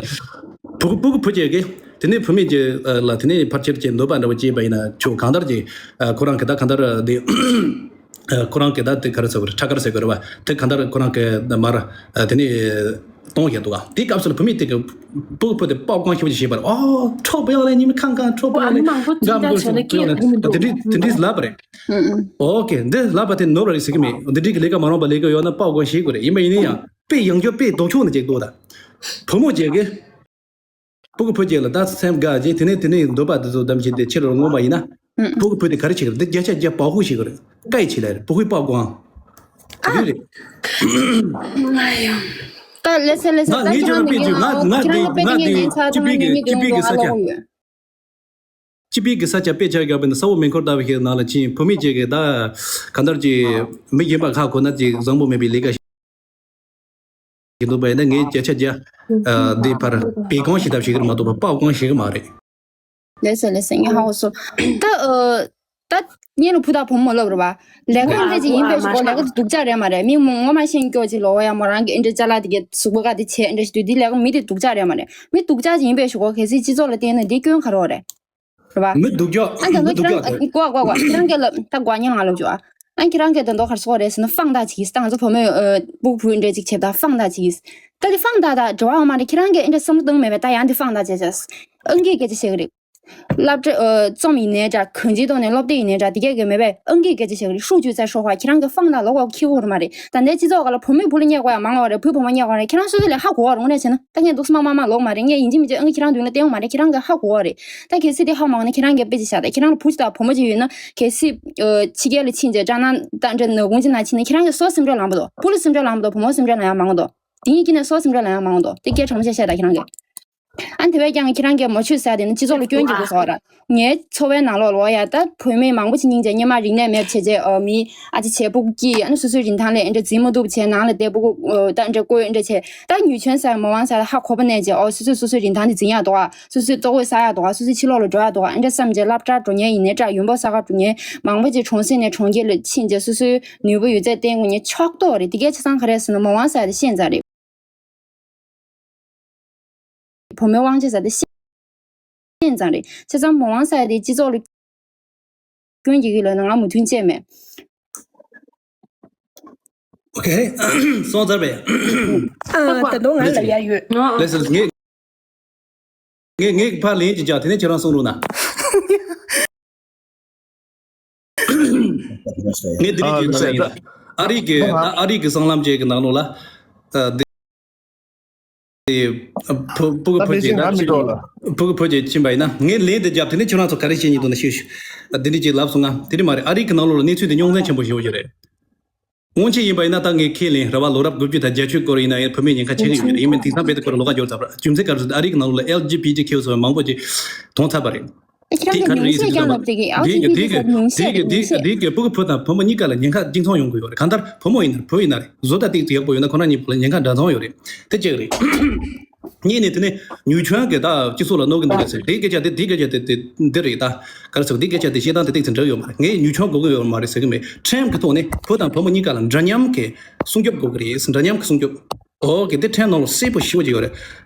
ཕྲུ་གུ་ཕྲུ་གུ་བུ་གཅིག་གིས་དེ་ནས་བུད་མེད་ཅིག་ལ་དེ་ནས་ཕལ་ཆེར་ཅིག་འདོད་པ་འདྲ་བོ་སྐྱེས་པ་ཡིན་ན་ཆོག་གང་ལྟར་ཅིག་ཁོ་རང་གི་ད་གང་ལྟར་དེ། ཁོ་རང་གི་ད་དེ་ག་རེ་ཟེར་དགོས་རེད། ཁྲ་དཀར་ཟེར་དགོས་རེད་བ། དེ་གང་ལྟར་ཁོ་རང་གི་མར་དེ་ནས་གཏོང་བཞག་འདུག་ག། དེའི་སྐབས་སུ་ལ་བུད་མེད་དེ་གི་ཕྲུ་གུ་ཕྲུ་གུ་དེ་པའོ་ཀོང་ཞེ་པོ་ཅིག་བྱས་པ་རེད། ཨོ་ཁྲོ་པོ་ཡང་ལས་ཉི་མ་ཁང་ཁང་ཁྲོ་པོ་ཡང་ལས་མང་པོ་ཙིག་ཙག་བྱས་ན་སྐད་ཡང་ལས་མི་འདུག་དེ་འདྲས་དེ་འདྲས་ལབ་པ་རེད། ཨོ་ཁེ། འདི་ལབ་པ་དེ་ནོར་བ་རེད་ཟེར་གི་མེད། འདི་འདྲས་ཀྱི་ལས་ཀ་མ་རུང་བ་ལས་ཀ་ཡོད་ན་པའོ་ཀོང་ཞེད་དགོས་རེད། ཡིན་པ་ཡིན་ན་ཡང་དཔེ་ཡང་བསྐྱར་དཔེ་ལྡོག་ཕྱོགས་ནས་ཅིག་འདུག་ད། བུ་མོ་ཅིག་གིས་ཕྲུ་གུ་ཕྲུ་གུ་ཅིག་ལ་ད་སེམས་དགའ་ཅིག་དེ་ནས་དེ་ནས་འདོད་པ་དེ་ཚོ་བདམས་བྱས་ཏེ་ཕྱིར་ལོག་འོང་བ་ཡིན་ན། ཕྲུ་གུ་ཕྲུ་གུ་དེ་ག་རེ་བྱེད་ཀྱི་རེད། འདི་བརྒྱ་ཆ་བརྒྱ་པའོ་ཧུ་བྱེད་ཀྱི་རེད། སྐད་ཡིག་བྱེད་ལ་རེད། པའོ་ཧུའི་པའོ་ཀོང་། དེ་རེད། ད་ལེ་སེ་ལེ་སེ། ད་ངས་ཁྱེད་རང་དཔེ་བརྗོད། ང་ང་དེ་ང་དེ་སྤྱི་པའི་གི་སྤྱི་པའི་གི་ས་ཆ། སྤྱི་པའི་གི་ས་ཆ་དཔེ་ཆ་རྒྱག་པ་ཡིན་ན་ས་འོག་མེ་འཁོར་ལྟ་བུ་ཞིག་ནང་ལ་ཕྱིན། བུད་མེད་ཅིག་གིས་ད་གང་ལྟར་གྱི་མི་གཞན་པ་ཁ་གོ་ན་ཅིག་བཟང་པོ་མེད་པའི་ལས་ཀ་ཞིག་འདུག་པ་ཡིན་ན། ངས་བརྒྱ་ཆ་བརྒྱ་འདི་ཕར་པའོ་ཀོང་ཞེད་ཐབས་བྱེད་ཀྱི་རེད་མ་གཏོགས་པའོ་ཀོང་བྱེད་ཀྱི་མ་རེད། ལགས་སོ་ལགས་སོ། ངས་ཧ་གོ་སོང་། ད་ཨ་ད་སྔོན་ལ་བུ་དང་བུ་མོ་ལབ་རེད་བ། ལས་ཀ་འདྲ་ཅིག་ཡིན་པའི་ཞོག་ལས་ཀ་དེ་སྡུག་ཅག་རེད་མ་རེད། མི་ངོ་མ་ཤེས་སྐྱོ་ཅིག་ལོག་ཡ་མོ་རང་གི་ཨེ་འདྲ་ཅ་ལག་དེ་གའི་གཟུགས་པོ་ཀ་དེ་བྱས་ཨེ་འདྲ་ཞིག་དུས་དེ་ལས་ཀ་མི་དེ་སྡུག་ཅག་རེད་མ་རེད། མི་སྡུག་ཅག་ཅིག་ཡིན་པའི་ཞོག་གལ་སྲིད་སྤྱི་ཚོགས་ལ་བལྟས་ན་དེ་སྐྱོན་ག་རེ་རེད། རེད་བ། མི་སྡུག་ཅག་ཨ་མི་ད་ནོ་སྡུག་ཅག་ཁྱེད་རང་གིས་ལབ་ད་གོ་ཉན་ང་ལབ་ཅོ་ཨ། ཨ་ཁྱེད་རང་གིས་ད་ནོ་ག་རེ་ཟེར་དགོས་རེད་ཟེར་ན་དཔང་རྟགས་ཅིག་ད་ང་ཚོ་བུ་མོས་ཨ་ཕྲུ་གུ་འདྲ་ཅིག་བྱེད་ད་དཔང་རྟགས་ཅིག་ད་དེ་དཔང་རྟགས་ད་འགྲོ་བ་མ་རེད། ཁྱེད་རང་གིས་ཨེ་འདྲ་བསམ་བློ་བཏང་མེད་པས། ད་ཡང་དེ་དཔང་རྟགས་བྱས་བྱས། ཨང་ཀིའི་སྐད་ཆ་བཤད་གི་རེད། སློབ་གྲྭ་ཨ་རྩོམ་ཡིན་ནའི་འདྲ། གང་ཅིའི་ཐོག་ནས་སློབ་དེབ་ཡིན་ནའི་འདྲ། དེ་གས་གས་མེད་པས། ཨང་ཀིའི་སྐད་ཆ་བཤད་གི་རེད། ཧྲུའུ་ཅུའི་ཚ་ཧྲོ་ཧྭ། ཁྱེད་རང་གིས་དཔང་རྟགས་ལོག་པ་འཁྱེར་གོ་རེད་མ་རེད། ད་ལྟའི་སྤྱི་ཚོགས་སྒང་ལ་བུ་མོས་བུ་ལ་བསྙད་དགོས་ཡ་མང་བ་རེད། བུས་བུ་མོ་བསྙད་དགོས་རེད། ངོ་ནས་བྱས་ན་ད་ངས་འདུག་སེ་མ་མ་མ་ལོག་མ་རེད། ངས་ཡིན་གཅིག་མིན་གཅིག་ཨང་ཀི་ཁྱེད་རང་མདུན་ལ་བསྟན་ཡོད་མ་རེད། ཁྱེད་རང་གིས་ཧ་གོ་བ་རེད། ད་གལ་སྲིད་དེ་ཧ་མ་གོ་ན་ཁྱེད་རང་གིས་དཔེ་ཅིག་བཞག་ད། ཁྱེད་རང་ལ་བུ་ཅིག་དང་བུ་མོ་ཅིག་ཡོད་ན་གལ་སྲིད་ཨ་ཕྱི་རྒྱལ་ལ་ཕྱིན་བྱས་སྐྲག་སྣང་དང་འདྲ་ནག་ཁུང་ཅིག་ནང་ཕྱིན་ན་ཁྱེད་རང་གིས་སོ་སེམས་ཁྲལ་ལངས་པ་འདུག་བུ་ལ་སེམས་ཁྲལ་ལངས་ཡ་མང་པོ་འདུག་དེ་གཉིས་ཀྱི་ནས་སོ་སེམས་ཁྲལ་ལངས་ཡ་མང་པོ་འདུག་དེ་སྐད་གྲགས་མོ་བཤད་བཤད་ད་ཁྱེད་རང་གིས། ཨ་དེ་བས་ཀྱང་ཁྱེད་རང་གིས་མ་ཆོད་ཟེར་ཡ་དེ་ནི་སྤྱི་ཚོགས་ལ་སྐྱོན་འགྱུར་དགོས་སོགས་ར། ངའི་འཚོ་བའི་ནང་ལོགས་ལོག་ཡ་ད་བུད་མེད་མང་པོ་ཅིག་སྙིང་རྗེ་སྔོན་མ་རིག་གནས་མེད་བྱས་རྗེས་ཨ་མི་ཨ་ཅེ་བྱས་ཕྲུ་གུ་སྐྱེས། ཨ་ནི་སོ་སོའི་རིན་ཐང་ལས་འདྲ་འཛིན་མ་ཐུབ་བྱས་ནང་ལ་བསྡད། ཕྲུ་གུ་ད་འདྲ་བཀོལ་འདྲ་བྱས། ད་ཉུལ་ཆོན་ཟེར་མོ་ཝང་ཟེར་ཧ་གོ་བ་ནས་རྗེས་ཨོ་སོ་སོས་སོ་སོའི་རིན་ཐང་དེ་འཛིན་ཡག་འདུག་ཨ། སོ་སོའི་ལྟོ་གོས་ཟ་ཡག་འདུག་ཨ། སོ་སོའི་ཕྱི་ལོགས་ལ་འགྲོ་ཡག་འདུག་ཨ། འདྲ་བསམ་རྗེས་སློབ་གྲྭར་འགྲོ་མཁན་ཡིན་ནའི་འདྲ། ཡོང་འབབ་བསགས་ག་འགྲོ་མཁན་མང་པོ་ཅིག་གྲོང་གསེབ་ནས་གྲོང་ཁྱེར་ལ་ཕྱིན་རྗེས་སོ་སོའི་ནུས་པ་ཡོད་ཚད་བརྟེན་དགོས་མཁན་ཕྱོགས་གཏོགས་རེད། དེ་གས་ཆ་ཚང་ག་རེ་ཟེར་ན་མོ་ཝང་ཟེར་ཡ་དེ་ཤན་ཙང་རེད། བུ་མོའི་དབང་ཆ་ཟེར་དེ་ཤན་ཙང་རེད། བྱས་ཙང་མོ་ཝང་ཟེར་དེ་སྤྱི་ཚོགས་ལ་སྐྱོན་གྱི་གི་ལོས་ན་ང་མོས་མཐུན་བྱས་མེད། ཨོ་ཁེ། སོང་ཚར་བས། ཨ་ད་དུང་ང་ལ་ཡ་ཡོད། ལགས་སོ། ངས་ངས་ངས་ཕར་ལན་ཅིག་རྒྱག་དེ་ནས་ཁྱེད་རང་གསུང་རོགས་གནང་། ངས་འདི་རིགས་ཀྱི་ལབ་ཡིན་ལ། ཨ་རིག་གི་ཨ་རིག་གི་སྲང་ལམ་ཅིག་གི་ནང་ལོགས་ལ། ཨ། འདི། ཕུ་ཕུ་གུ་ཕུ་ཅིག་ད་ཕུ་གུ་ཕུ་ཅིག་ཕྱིན་པ་ཡིན་ན། ངས་ལན་དེ་བརྒྱབ། དེ་ནས་ཁྱོད་རང་ཚོ་ག་རེ་བཤད་སྙིང་འདུག་ན་ཤོད་ཤོད། འདི་འདྲ་ཅིག་ལབ་སོང་ང་། དེ་འདྲ་མ་རེད། ཨ་རིག་གི་ནང་ལོགས་ལ་གནས་ཚུལ་དེ་རྙོག་འཛིང་ཆེན་པོ་ཞེ་པོ་ཅིག་རེད། སྔོན་ཆད་ཡིན་པ་ཡིན་ན་ད་ངས་ཁས་ལེན་རེད་བ། ལོ་རབས་དགུ་བཅུ་དང་བརྒྱད་ཅུ་སྐོར་ཡིན་ན་ཡང་བུད་མེད་ཉེན་ཁ་ཆེ་གི་ཡོད་རེད། ཡིན་མིན་དེང་སང་རྦད་དེ་ཁོ་རང་ལོགས་ཀ་འགྱུར་ཚར་བ་རེད། རྒྱུ་མཚན་ག་རེ་ཟེར་ན། ཨ་རིག་གི་ནང་ལོགས་ལ་ཨེལ་ཇི་བི་ཏི་ཁྱེའུ་ཟེར་བ་མང་པོ་ཅིག་གྲོངས་ཚར་བ་རེད། དེ་ག་རེ་ཡིན་ཟེར་ན། དེ་གི་དེ་གི་དེ་གི་དེ་གི་དེ་གི་དེ་གི་ཕྲུ་གུ་བུ་དང་བུ་མོ་གཉིས་ཀ་ལ་ཉེན་ཁ་གཅིག་མཚུངས་ཡོང་གི་ཡོད་རེད། གང་ལྟར་བུ་མོ་ཡིན་ན་རེད། བུ་ཡིན་ན་རེད། བཟོ་ལྟ་ཏོག་ཙམ་ཡག་པོ་ཡོད་ན་ཁོ་རང་གཉིས་བུ་ལ་ཉེན་ཁ་འདྲ་མཚུངས་ཡོད་རེད། དེ་གཅིག་རེད། གཉིས་ནས་དེ་ནས་ཉེན་ཁ་གི་ད་སྤྱི་ཚོགས་ལ་གནོད་ཀྱི་འདུག་ཟེར། དེ་སྐད་ཆ་དེ་དེ་སྐད་ཆ་དེ་དེ་འདི་རེད། ད་ག་རེ་ཟེར། དེ་སྐད་ཆ་དེ་བཤད་སྟངས་དེ་ཏོག་ཙམ་འགྲིག་ཡོད་མ་རེད། ངས་ཉེན་ཁ་དགོས་ཀྱི་ཡོད་མ་རེད་ཟེར་གི་མེད། ཁྲིམས་ཀྱི་ཐོག་ནས་བུ་དང་བུ་མོ་གཉིས་ཀ་ལ་འདྲ་མཉམ་གྱི་སྲུང་སྐྱོབ་དགོས་ཀྱི་རེད། འདྲ་མཉམ་གྱི་སྲུང་སྐྱོབ། ཨོ་ཀེ། དེ་ཁྲིམས་ནང་ལ་གསལ་པོ་ཞེ་པོ་ཅིག་ཡོད་རེད།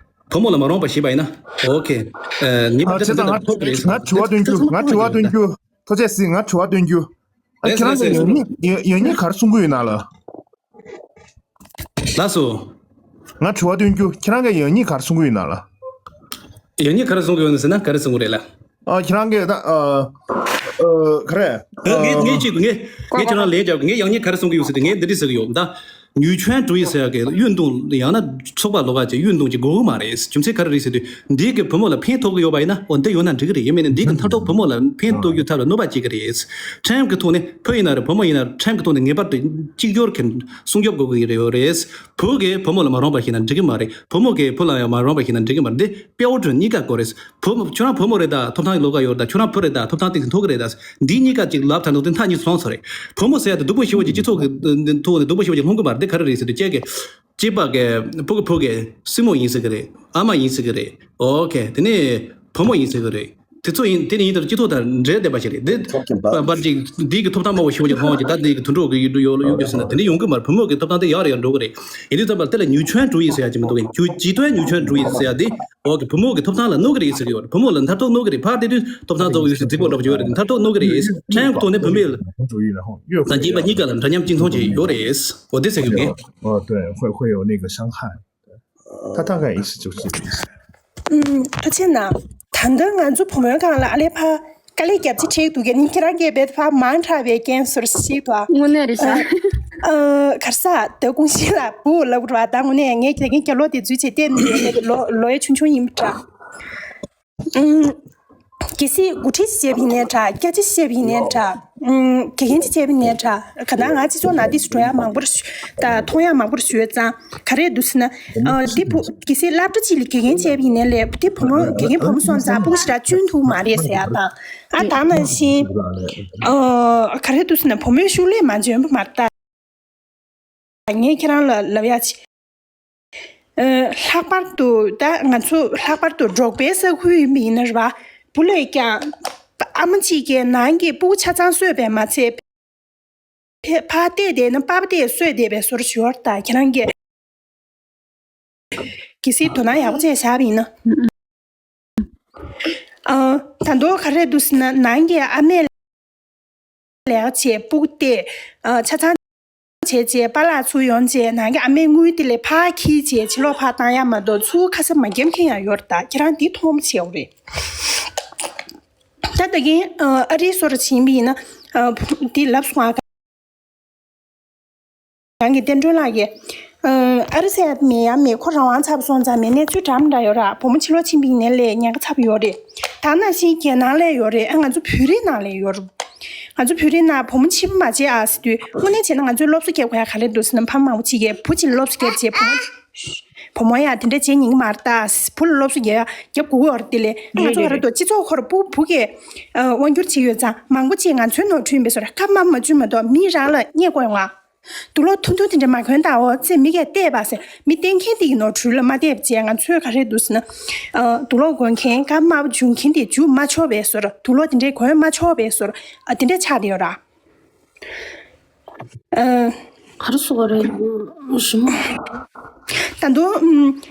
བུ་མོ་ལ་མ་རངས་པ་བྱས་པ་ཡིན་ན། ཨོ་ཀེ། ཨ། ཉེས་པ་ཨ། དེ་བྱས་ཙང་ང་ཐོབ་ཀྱི་རེད། ང་དྲི་བ་འདོན་རྒྱུ། ང་དྲི་བ་འདོན་རྒྱུ། ཐུགས་རྗེ་གཟིགས། ང་དྲི་བ་འདོན་རྒྱུ། ཨ། ལགས་ཁྱེད་རང་གིས་ལགས་ཡང་སྙིང་ཡང་ཡང་སྙིང་ག་རེ་གསུང་གི་ཡོད་ན་ལ། ལགས་སོ། ང་དྲི་བ་འདོན་རྒྱུ། ཁྱེད་རང་གིས་ཡང་སྙིང་ག་རེ་གསུང་གི་ཡོད་ན་ལ། ཡང་སྙིང་ག་རེ་གསུང་གི་ཡོད་ན་ཟེར་ན་ག་རེ་གསུང་གི་རེད་ལ། ཨ། ཁྱེད་རང་གིས་ད། ཨ། ཨ། ག་རེ། ངས་ངས་ཅིག་ངས་ངས་ཁྱེད་རང་ལན་རྒྱབ། ངས་ཡང་སྙིང་ག་རེ་གསུང་གི་ཡོད་ཟེར་དུས། ངས་འདི་འདྲ་ཟེར་གི་ཡོད་ད། ཉུའུ་ཆོན་ཀྲུའུ་ཡི་ཟེར་ཡག་གི་ཡུན་དུ་ཡང་ན་ཚོགས་པ་ལོགས་ཀ་ཅིག་ཡུན་དུ་ཅིག་དགོས་ཀྱི་མ་རེད། རྒྱུ་མཚན་ག་རེ་རེད་ཟེར་དུས། འདི་གི་བུ་མོ་ལ་ཕན་ཐོགས་ཀྱི་ཡོད་པ་ཡིན་ན། འོ། འདི་ཡོད་ན་འགྲིག་གི་རེད། ཡིན་མིན་ན་འདི་གི་མཐར་ཐུག་བུ་མོ་ལ་ཕན་ཐོགས་རྒྱུ་ཐབས་ལ་གནོད་པ་སྐྱེལ་གི་རེད། ཁྲིམས་ཀྱི་ཐོག་ནས་བུ་ཡིན་ན་རེད། བུ་མོ་ཡིན་ན་རེད། ཁྲིམས་ཀྱི་ཐོག་ནས་ངེས་པར་དུ་གཅིག་གྱུར་གྱི་སྲུང་སྐྱོབ་དགོས་ཀྱི་ཡོད་རེད། བུ་གིས་བུ་མོ་ལ་མ་རངས་པ་བྱས་ན་འགྲིག་གི་མ་རེད། བུ་མོ་གིས་བུ་ལ་ཡང་མ་རངས་པ་བྱས་ན་འགྲིག་གི་མ་རེད། འདི་དཔེ་བོ་དྲུག་གཉིས་ཀ་དགོས་རེད། བུ་མོ། ཁྱོད་རང་བུ་མོ་རེད་ད། ཐོབ་ཐང་ལོགས་ཀ་ཡོད་ད། ཁྱོད་རང་བུ་རེད་ད། ཐོབ་ཐང་ཏོག་ཙམ་ཐོབ་ཀྱི་རེད་ད། འདི་གཉིས་ཀ་ཅིག་ལབ་ཐལ་འདུག་དེ་མཐའ་གཉིས་སུ་ལྷུང་སོང་རེད། བུ་མོ་ཟེར་ཡག་དེ་སྡུག་པོ་ཞེ་པོ་ཅིག་སྤྱི་ཚོགས་ཀྱི་ཐོག་ནས་སྡུག་པོ་ཞེ་པོ་ཅིག་ལྷུང་གི་མ་རེད། དེ་ག་རེ་རེད་ཟེར་དུས། ཁྱེད་ཀྱིས་གཅིག་པ་གི་ཕྲུ་གུ་བུ་གི་སྲིང་མོ་ཡིན་ཟེར་གི་རེད། ཨ་མ་ཡིན་ཟེར་གི་རེད། ཨོ་ཁེ། དེ་ནས་བུ་མོ་ཡིན་ཟེར་གི་རེད། དེ་ཚོ་ཡིན། དེ་ནི་ཡིན་ལྟར་སྤྱི་ཚོགས་དང་འབྲེལ་བསྡད་པ་ཞིག་རེད། འདི་ཐོབ་ཀྱི་འདུག་པར་ཅིག་འདི་གི་ཐོབ་ཐང་དམའ་བོ་ཞེ་པོ་ཅིག་མཐོང་བ་ཅིག་ད་འདི་གི་དུད་འགྲོ་གི་ཡུལ་དུ་ཡོད་ཡོད་རྒྱུ་ཟེར་ན། དེ་འདྲ་ཡོང་གི་མ་རེད། བུ་མོ་གི་ཐོབ་ཐང་དེ་ཡར་ཡར་འགྲོ་གི་རེད། ཡིན་དུས་ཙམ་པར་དེ་ལ་ཉུའུ་ཆོན་ཀྲུའུ་ཡི་ཟེར་ཡག་ཅིག་མི་འདུག་གས། ཇུ་ཇུ་ཏོན་ཉུའུ་ཆོན་ཀྲུའུ་ཡི་ཟེར་ཡག་དེ། འོ་གི་བུ་མོ་གི་ཐོབ་ཐང་ལ་གནོད་གི་རེད་ཟེར་གི་ཡོད་རེད། བུ་མོ་ལ་མཐར་ཐུག་གནོད་གི་རེད། ཕར་དེ་དུས་ཐོབ་ཐང་རྫོགས་ཡོད་ཟེར་རྫིག་པོ་འདྲ་པོ་ཅིག་ཡོད་རེད། མཐར་ཐུག་གནོད་གི་རེད། ཁྲིམས་ཀྱི་ཐོག་ནས་བུད་མེད་ལ་དང་སྐྱེས་པ་གཉིས་ཀ་ལ་འདྲ་མཉམ་གཅིག་མཚུངས་ཅིག་ཡོད་རེད། འོ་དེ་ཟེར་གི་ཡོད། 哦，对，会会有那个伤害。他大概意思就是这个意思。 ཐུགས་རྗེ་གནང་། ད་ལྟ་ང་ཚོ་བུ་མོའི་སྒང་ལ་ཨ་ལས་ཕར་དཀའ་ལས་རྒྱབ་ཅིག་ཁྲིད་འདུག་གས། ནི་ཁྱེད་རང་གིས་བེད་ཕར་མང་དྲགས་པའི་རྐྱེན་སོར་ཞིག་ཏུ། དངོས་གནས་རེད་ཤག་ཨ། ག་རེ་ཟེར། ད་ཀུང་ཤིས་ལ་བུ་ལབ་ར། ད་དངོས་གནས་ངས་དེ་གིན་སྐྱ་ལོ་དེ་འཛུལ་བྱས་བལྟས་ནས་ལོ་ལོ་ཡ་ཆུང་ཆུང་ཡིན་པ་འདྲ། ཨུམ། གལ་སྲིད་འགོ་ཁྲིད་ཅིག་བྱས་པ་ཡིན་ནའི་འདྲ། སྐྱ་ཆ་ཅིག་བྱས་པ་ཡིན་ནའི་འདྲ། ཨུམ། དགེ་རྒན་ཅིག་བྱས་པ་ཡིན་ནའི་འདྲ། ག་ད་ང་སྤྱི་ཚོགས་ནང་དེ་ཚོ་འགྲོ་ཡ་མང་པོ་རེ་ཞུ། ད་མཐོང་ཡ་མང་པོ་རེ་ཞུ་ཡོད་ཙང་། ག་རེ་འདུག་ཟེར་ན། ཨ། དེ་བུ་གལ་སྲིད་སློབ་གྲྭ་གཅིག་ལ་དགེ་རྒན་བྱས་པ་ཡིན་ནའི་ལས་དེ་བུ་མོ་དགེ་རྒན་བུ་མོ་སོང་ཙང་སྤུ་གུ་ཞེ་དྲག་གཅུན་ཐུབ་མ་རེད་ཟེར་ཡ་དང་། ཨ། ད་ནང་བཞིན། ཨ། ག་རེ་འདུག་ཟེར་ན་བུ་མོའི་ཤུགས་ལས་མ་འཇོན་པ་མ་རེད་ད། ངས་ཁྱེད་རང་ལ་ལབ་ཡ་ཅིག་ཨ། ལྷག་པར་དུ་ད་ང་ཚོ་ལྷག་པར་དུ་འབྲོག་པའི་ས་ཁུལ་ཡིན་པ་ཡིན་ན་རེད་པ། བུ་ལས་ཀྱང་ཨ་མ་གཅིག་གིས་ནང་གི་སྤུ་གུ་ཆ་ཚང་གསོས་པས་མ་ཚད། ཕ་ཕར་བལྟས་བསྡད་ན་པ་ཕ་དེས་གསོས་བསྡད་པའི་བཟོ་འདྲ་ཞིག་ཡོད་རེད་ད། ཁྱེད་རང་གིས་གལ་སྲིད་དོ་སྣང་ཡག་པོ་བྱས་བཞག་པ་ཡིན་ན། ཨ། ད་དུང་ག་རེ་འདུག་ཟེར་ན། ནང་གི་ཨ་མས་ལས་ཀ་བྱས། སྤུ་གུ་བལྟས། ཨ། ཆ་ཚང་བྱས་རྗེས་པཱ་ལགས་ཚུར་ཡོང་རྗེས་ནང་གི་ཨ་མས་དངུལ་དེ་ལས་ཕར་འཁྱེར་རྗེས་ཕྱི་ལོགས་ཕར་བཏང་ཡ་མ་གཏོགས་ཚུར་ཁ་ས་མ་བརྒྱབ་མཁན་ཡང་ཡོད་རེད་ད། ཁྱེད་རང་འདི་མཐོང་ཆེ་བ་རེད། ད་ད་གིན། ཨ། ཨ་རིའི་བཟོ་འདྲ་ཡིན་པ་ཡིན་ན། ཨ། འདི་ལབ་སོང་ཨ། གང་གི་བསྟན་སྒྲོན་ལགས་ཀྱིས། ཨ། ཨ་རི་ཟེར་ཡ་མེད་ཡ་མེད། ཁོ་རང་དབང་ཚ་པོ་སོང་ཙང་མེད། གནས་ཚུལ་འདྲ་མི་འདྲ་ཡོད་ར། བུ་མོ་ཕྱི་ལོགས་ཕྱིན་པ་ཡིན་ནའི་ལས་ཉེན་ཁ་ཚ་པོ་ཡོད་རེད། ད་ནང་བཞིན་རྒྱལ་ནང་ལ་ཡོད་རེད། ཨ། ང་ཚོ་བོད་རིགས་ནང་ལ་ཡོད་རེད། ང་ཚོ་བོད་རིགས་ནང་བུ་མོ་ཕྱི་པོ་མ་བྱེད་ཨ་ཟེར་དུས། དངོས་གནས་བྱས་ན་ང་ཚོས་སློབ་གསོ་རྒྱབ་དགོས་ཡ་ག་རེ་འདུག་ཟེར་ན། ཕ་མ་མང་པོ་ཅིག་གིས་བུ་གཅིག་ལ་སློབ་གསོ་རྒྱབ་བྱས་བུ་མོ། བུ་མོ་ཡང་དེ་འདྲ་བྱེད་ཉན་གི་མ་རེད་ད། བུ་ལ་སློབ་གསོ་རྒྱག་རྒྱབ་དགོས་ཀྱི་ཡོད་རེད། དེ་ལས་ང་ཚོ་ག་རེ་འདུག་སྤྱི་ཚོགས་ཁོ་རང་སྤུ་གུ་གིས་དབང་སྒྱུར་བྱེད་ཀྱི་ཡོད་ཙང་མང་པོ་ཅིག་ང་ཚོའི་ནོར་འཁྲུལ་ཡིན་པའི་བཟོ་འདྲ། ཁ་མ་མ་འཇུ་མ་གཏོགས་མི་རང་ལ་བརྙས་དགོས་ཡོང་ང་། དུག་ལོག་ཐུང་ཐུང་དེ་འདྲ་མ་གོན་དང་འོ་ཙེ་མི་གས་བལྟས་པ་ཟེར། མི་བསྟེན་མཁན་དེ་གི་ནོར་འཁྲུལ་ལ་མ་བལྟས་པ་བྱས། ང་ཚོས་ག་རེ་འདུག་ཟེར་ན། ཨ། དུག་ལོག་གོན་མཁན། ཁ་མ་འཇུ་མཁན་དེ་འཇུ་མ་ཆོག་པའི་བཟོ་འདྲ། དུག་ལོག་དེ་འདྲ་གོན་མ་ཆོག་པའི་བཟོ་འདྲ། ཨ། དེ་འདྲ་ཆགས་བསྡད་ཡོད་ར། ཨ། ག་རེ་ཟེར་དགོས་རེད། ཞིམ་མོ། ད་དུང་། ཨམ།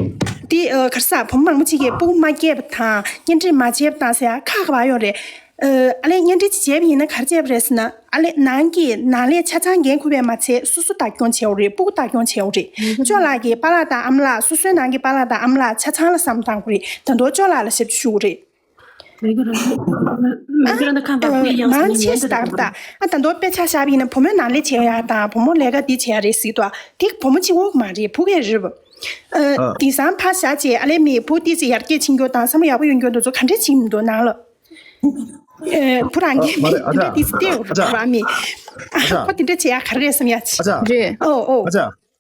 དེ། ཨ། ག་རེ་ཟེར། བུ་མོ་མང་པོ་ཅིག་གིས་སྤུ་གུ་མ་སྐྱེས་པ་དང་གཉེན་སྒྲིག་མ་བྱས་པ་དང་ཟེར་ཡ་ཁག་ཁག་པ་ཡོད་རེད། ཨ། ཨ་ལས་གཉེན་སྒྲིག་ཅིག་བྱས་པ་ཡིན་ན་ག་རེ་བྱས་པ་རེད་ཟེར་ན། ཨ་ལས་ནང་གི་ནང་ལས་ཆ་ཚང་འགན་འཁུར་བས་མ་ཚད་སོ་སོ་བདག་སྐྱོང་བྱས་ཡོད་རེད། སྤུ་གུ་བདག་སྐྱོང་བྱས་ཡོད་རེད། ཅོ་ལགས་ཀྱིས་པཱ་ལགས་དང་ཨ་མ་ལགས། སོ་སོའི་ནང་གི་པཱ་ལགས་དང་ཨ་མ་ལགས་ཆ་ཚང་ལ་བསམ་བློ་བཏང་དགོས་རེད། ད་དུང་ཅོ་ལགས་ལ་ཞབས་ཕྱི་ཞུ་དགོས་རེད། 每个人的每个人的看法不一样，所以你们这种 མང་ཆེ་ཞིག་ད་ད་ཨ་ད་མདོ་དཔེ་ཆ་བཞག་པ་ཡིན་ན་བུ་མོའི་ནང་ལས་བྱེད་ཡ་དང་བུ་མོ་ལས་ཀ་འདི་བྱེད་ཡ་རེད་ཟེར་དུས་དེ་བུ་མོ་གཅིག་པོ་མ་རེད། བུ་གས་རེད་པ། ཨ་དེང་སང་ཕར་བཞག་བྱས་ཨ་ལས་མི་བུ་ཏི་ཙི་ཡར་རྒྱས་ཕྱིན་རྒྱུ་དང་བསམ་བློ་ཡག་པོ་ཡོང་རྒྱུ་འདུག་ཚོ་ག་འདྲས་བྱེད་མི་འདུག་ནང་ལ། ཨ་བུ་རང་གིས་མི་དེ་འདྲས་ཏི་ཙི་ལྟས་འོ་ར་མི་ཨ་ཁོ་དེ་འདྲས་བྱེད་ཡ་ག་རེ་རེད་བསམ་ཡ་ཆེ། རེད། ཨོ་ཨོ།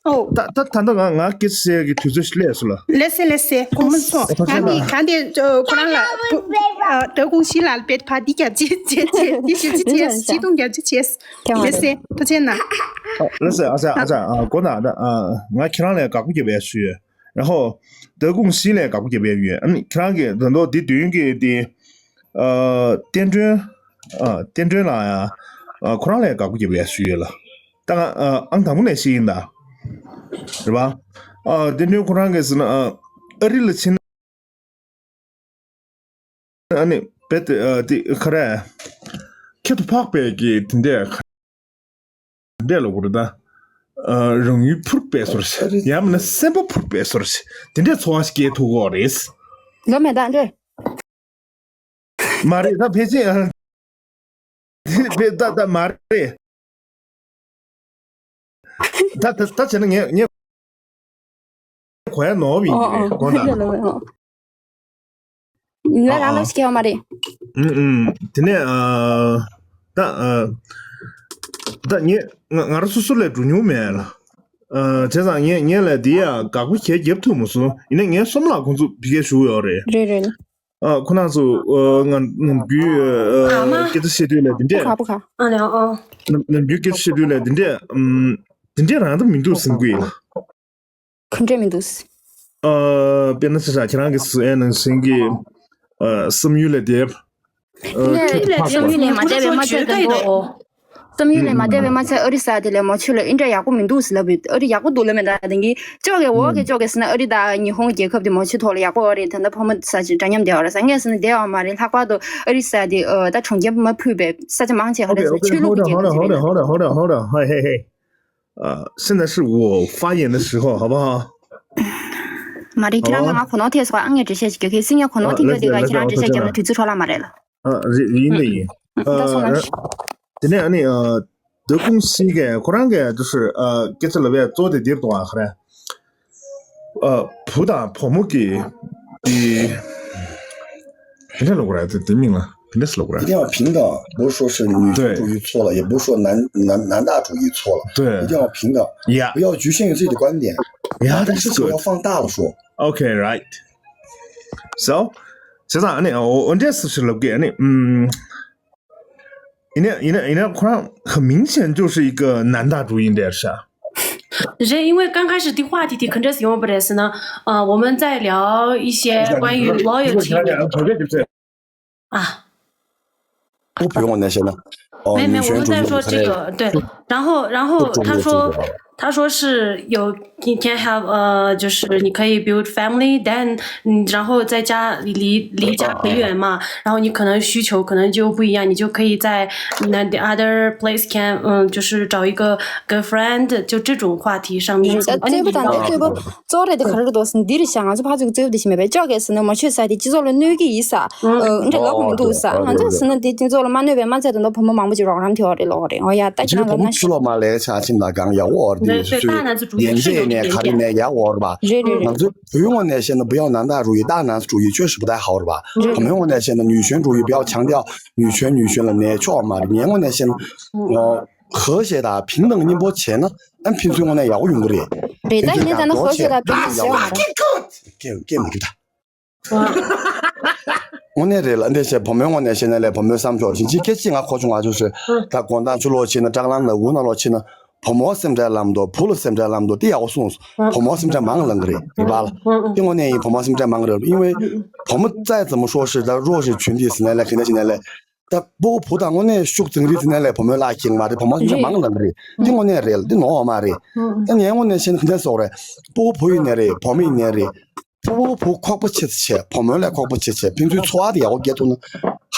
ཨོ། ད་ད་ད་ད་ང་ང་སྐད་ཆ་བཤད་ཀྱི་དུས་ཚོད་ཞིག་སླེབས་སོང་ལ། ལགས་སེ་ལགས་སེ་གོང་མ་སོང་། ང་མི་གང་དེ་ཁོ་རང་ལ་བུ་ཨ་ད་ཀུང་ཤི་ལ་བེད་ཕ་འདི་རྒྱབ་ཅེས་བྱས་བྱས་འདི་ཞུ་ཅི་བྱས་སྤྱི་སྟོང་རྒྱབ་ཅི་བྱས། ལགས་སེ་ཐུགས་རྗེ་གནང་། ལགས་སེ་ཨ་ཅག་ཨ་ཅག་ཨ་གོ་ན་ད་ཨ་ང་ཁྱེད་རང་ལ་དགག་པ་བརྒྱབ་པའི་ཞུ་ཡོད། 然后德公西来搞不就别远，嗯，看个很多的对应的的呃电源啊，电源啦呀，呃，可能来搞不就别学了。当然呃，俺他们那些的，是吧？呃，电源可能个是呢，呃，二里了亲。 ཨ་ནི་བེད་དེ་ཨ་དེ་ཁ་ར་ཁྱད་དུ་འཕགས་པའི་གི་དེ་འདྲས་ཁ་འདྲས་ལ་གོ་ར་ད་ཨ་རང་ཡུལ་ཕུར་པའི་སོར་ཡང་མིན་ན་སེམས་པ་ཕུར་པའི་སོར་དེ་འདྲས་ཚོར་བ་ཞིག་སྐྱེ་ཐུབ་གོ་རེད། ལོ་མེད་ད་འདྲས། མ་རེད་ད་ཕལ་ཆེར་ཨ་ཕལ་ད་ད་མ་རེད། ད་ད་ད་བྱས་ན་ངས་ངས་གོ་ཡ་ནོར་བ་ཡིན་གྱི་རེད་གོ་ད། ང་རང་ལ་ཤེས་ཡོད་མ་རེད། ཨུམ་ཨུམ། དེ་ནས་ཨ་ད་ཨ་ད་ངས་ང་ང་རང་སོ་སོ་ལས་འགྲོ་མྱོང་མེད་ལ། ཨ་བྱས་ཙང་ངས་ངས་ལས་འདི་ཡ་དགག་པ་གས་རྒྱབ་ཐུབ་མ་སོང་། ཡིན་ན་ངས་སོམ་ལགས་ཁོང་ཚོ་ཕི་གས་ཞུ་གི་ཡོད་རེད། རེད་རེད། ཨ་ཁོ་རང་ཚོ་ཨ་ང་ནམ་རྒྱུན་ཨ་སྐད་ཆ་བཤད་དུས་ལ་འདི་འདྲས། ཨ་ལེ་ཨ། ནམ་ནམ་རྒྱུན་སྐད་ཆ་བཤད་དུས་ལ་འདི་འདྲས་ཨམ་འདི་འདྲས་རང་ད་མི་འདུག་སེམས་ཀྱི། ག་འདྲས་མི་འདུག་ཨ་དཔེར་ན་ཆ་བཞག་ཁྱེད་རང་གི་སུ་ཨེ་ནང་བཞིན་གྱི་ཨ་བསམ་ཡུལ་ལས་འདས། ཨ་ཁྱད་དུ་འཕགས་པ། བསམ་ཡུལ་ལས་མ་འདས་པའི་མ་ཚད་དང་པོ། བསམ་ཡུལ་ལས་མ་འདས་པའི་མ་ཚད་ཨ་རི་ས་དེ་ལས་མ་ཆོད་ལ་ཨིན་འདྲ་ཡག་པོ་མི་འདུག་ཟེར་ལབ་ཡོད། ཨ་རི་ཡག་པོ་འདུག་ལབ་མེད་ད་དེང་གི་ཅོག་གི་འོག་གི་ཅོག་གི་ཟེར་ན་ཨ་རི་དང་ཉི་ཧོང་རྒྱལ་ཁབ་དེ་མ་ཆོད་ཐོག་ལ་ཡག་པོ་ཨ་རི་ད་ལྟ་ཕོ་མོ་ས་ཆ་འདྲ་མཉམ་བསྡད་པ་རེད་ས་ངས་ཟེར་ན་བསྡད་པ་མ་རེད། ལྷག་པར་དུ་ཨ་རི་ས་དེ་ཨ་ད་གྲོང་ཁྱེར་མ་ཕུད་པའི་ས་ཆ་མང་ཆེ་ག་རེ་ཟེར་ཆོས་ལུགས་ཀྱི་རྒྱལ་ཁབ་ཅིག་རེད། ཨ། 现在是我发言的时候，好不好？མ་རེད། ཁྱེད་རང་ལ་ང་གོ་ནོར་ཐེབས་སོང་ཨ། ངས་འགྲེལ་བཤད་ཅིག་རྒྱག་གི་སྲིད་ཉག་གོ་ནོར་ཐེབས་ཡོད་དེ་ག་ཁྱེད་རང་འགྲེལ་བཤད་རྒྱབ་ན་དུས་ཚོད་འཕྲོ་བརླག་མ་རེད་ལ། ཨ་རེད་ཡིན་ནི་ཡིན། ད་སོང་ན། དེ་ནས་ཨ་ནི་ཨ་德公西གས་ཁོ་རང་གས་就是ཨ་སྐད་ཆ་ལབ་ཡ་གཙོ་བོ་དེ་འདིར་གཏོང་བ་ག་རེ། ཨ་བུ་དང་བུ་མོ་གི་དེ་དེ་འདྲ་ལབ་དགོས་རེད། དེ་དེ་མིང་ལ་དེ་འདྲ་ལབ་དགོས་རེད། 一定要平等，不是说是女权主义错了，也不是说男男男大主义错了，对，一定要平等，yeah，不要局限于自己的观点，yeah，that's good，不要放大了说。OK，right。So，实际上呢，我我这次是 ལབ་གི་ནི་ཨུམ། 人家人家人家 ཁོ་རང་很明显就是一个男大主义的是啊。 是因为刚开始的话题的 contest 用不认识呢，呃，我们在聊一些关于 loyalty 啊。 我不用我那些呢。哦，没没，女权主义我们在说这个，对，然后然后他说他说是有 you can have 呃，就是你可以 build family，then 嗯，然后在家离离家很远嘛，然后你可能需求可能就不一样，你就可以在那 the other place can 嗯，就是找一个 girlfriend，就这种话题上面。 རེད། ད་རྩོད་པ་དང་ད་རྩོད་པ་གཙོ་རེད་དེ་ག་རེ་རེད་འདུག་ཟེར་ན་འདི་རེད་ཤག་ང་ཚོ་ཕར་ཚུར་རྩོད་པ་དེ་ཞིག་མེད་པས་ཅོག་གེ་ཟེར་ན་མ་ཆོད་ས་དེ་སྤྱི་ཚོགས་ལ་གནོད་ཀྱི་ཡིན་ས། ཨ་འདྲ་ལབ་དགོས་མི་འདུག་ས། ང་ཚོ་ཟེར་ན་དེ་སྤྱི་ཚོགས་ལ་མ་གནོད་པའི་མ་ཚད་དང་ད་བུ་མོ་མང་པོ་ཅིག་རོགས་རམ་ཐེབས་པ་རེད་ལོག་རེད། འོ་ཡ་ད་ཁྱེད་རང་ལབ་ན་ཕྱི་ལོགས་མ་ལས་ཆ་ཁྱིམ་ལ་གང་ཡག་པོ་རེད། དེ་ཡན་ཆད་ནས་ག་རེ་ནས་ཡག་པོ་རེད་པ། རེད་རེད་རེད། ང་ཚོ་བུའི་ངོས་ནས་བཤད་ན་不要男大主义，大男子主义确实不太好རེད་པ། བུ་མོའི་ངོས་ནས་བཤད་ན་女权主义，不要强调女权女权ལ་ནས་ཆོག་མ་རེད། ངའི་ངོས་ནས་བཤད་ན། 和谐དང་平等མཉམ་པོ་བྱས་ན་ཨ་ཕན་ཚུན་ངོས་ནས་ཡག་པོ་ཡོང་གི་རེད། རེད། ད་ཡིན་ན་ད་ན་和谐དང་平等ཟེར་བ་རེད། སྐད་སྐད་མ་རེད་ད། དངོས་གནས་རེད་ལ་འདི་བྱས་བུ་མོའི་ངོས་ནས་བཤད་ན་ལས་བུ་མོའི་བསམ་ཕྱོགས་ཕྱིན་ཅི་སྐད་ཅིག་ང་གོ་བྱུང་བ་ཅུང་ཟད་ད་དགོང་དག་ཆུ་ལོག་ཕྱིན་ན་སྐྲག་ལམ་ན་འུ་ན་ལོག་ཕྱིན་ན་བུ་མོ་སེམས་ཁྲལ་ལམ་དོ་བུ་ལ་སེམས་ཁྲལ་ལམ་དོ་དེ་ཡག་པོ་གསུངས་སོང་། བུ་མོ་སེམས་ཁྲལ་མང་ལང་གི་རེད་རེད་པ་ལ། དེ་དངོས་གནས་ཡིན་བུ་མོ་སེམས་ཁྲལ་མང་གི་རེད།因为་བུ་མོ་再怎么说是ད་弱势群体ཟེར་ན་ལས་ག་འདྲ་ཟེར་ན་ལས། ད་སྤོ་བོ་བུ་དང་དངོས་གནས་ཤུགས་ཙང་རིགས་ཙི་ནས་ལས་བུ་མོའི་ལག་ཁྱེར་མ་རེད། བུ་མོ་ཞིག་མང་ལ་རེད། འདི་དངོས་གནས་རེད། འདི་ནོར་བ་མ་རེད། ད་ངའི་དངོས་གནས་བཤད་ན་ག་འདྲ་སོགས་རེད། སྤོ་བོ་བུ་ཡིན་ནའི་རེད། བུ་མོ་ཡིན་ནའི་རེད། སྤོ་བོ་བུ་ཁོག་པ་ཆེ་ཆེ་བུ་མོའི་ལས་ཁོག་པ་ཆེ་ཆེ་ཕན་ཚུན་འཚོ་བ་དེ་ཡག་པོ་སྐྱེལ་ཐུབ་ན་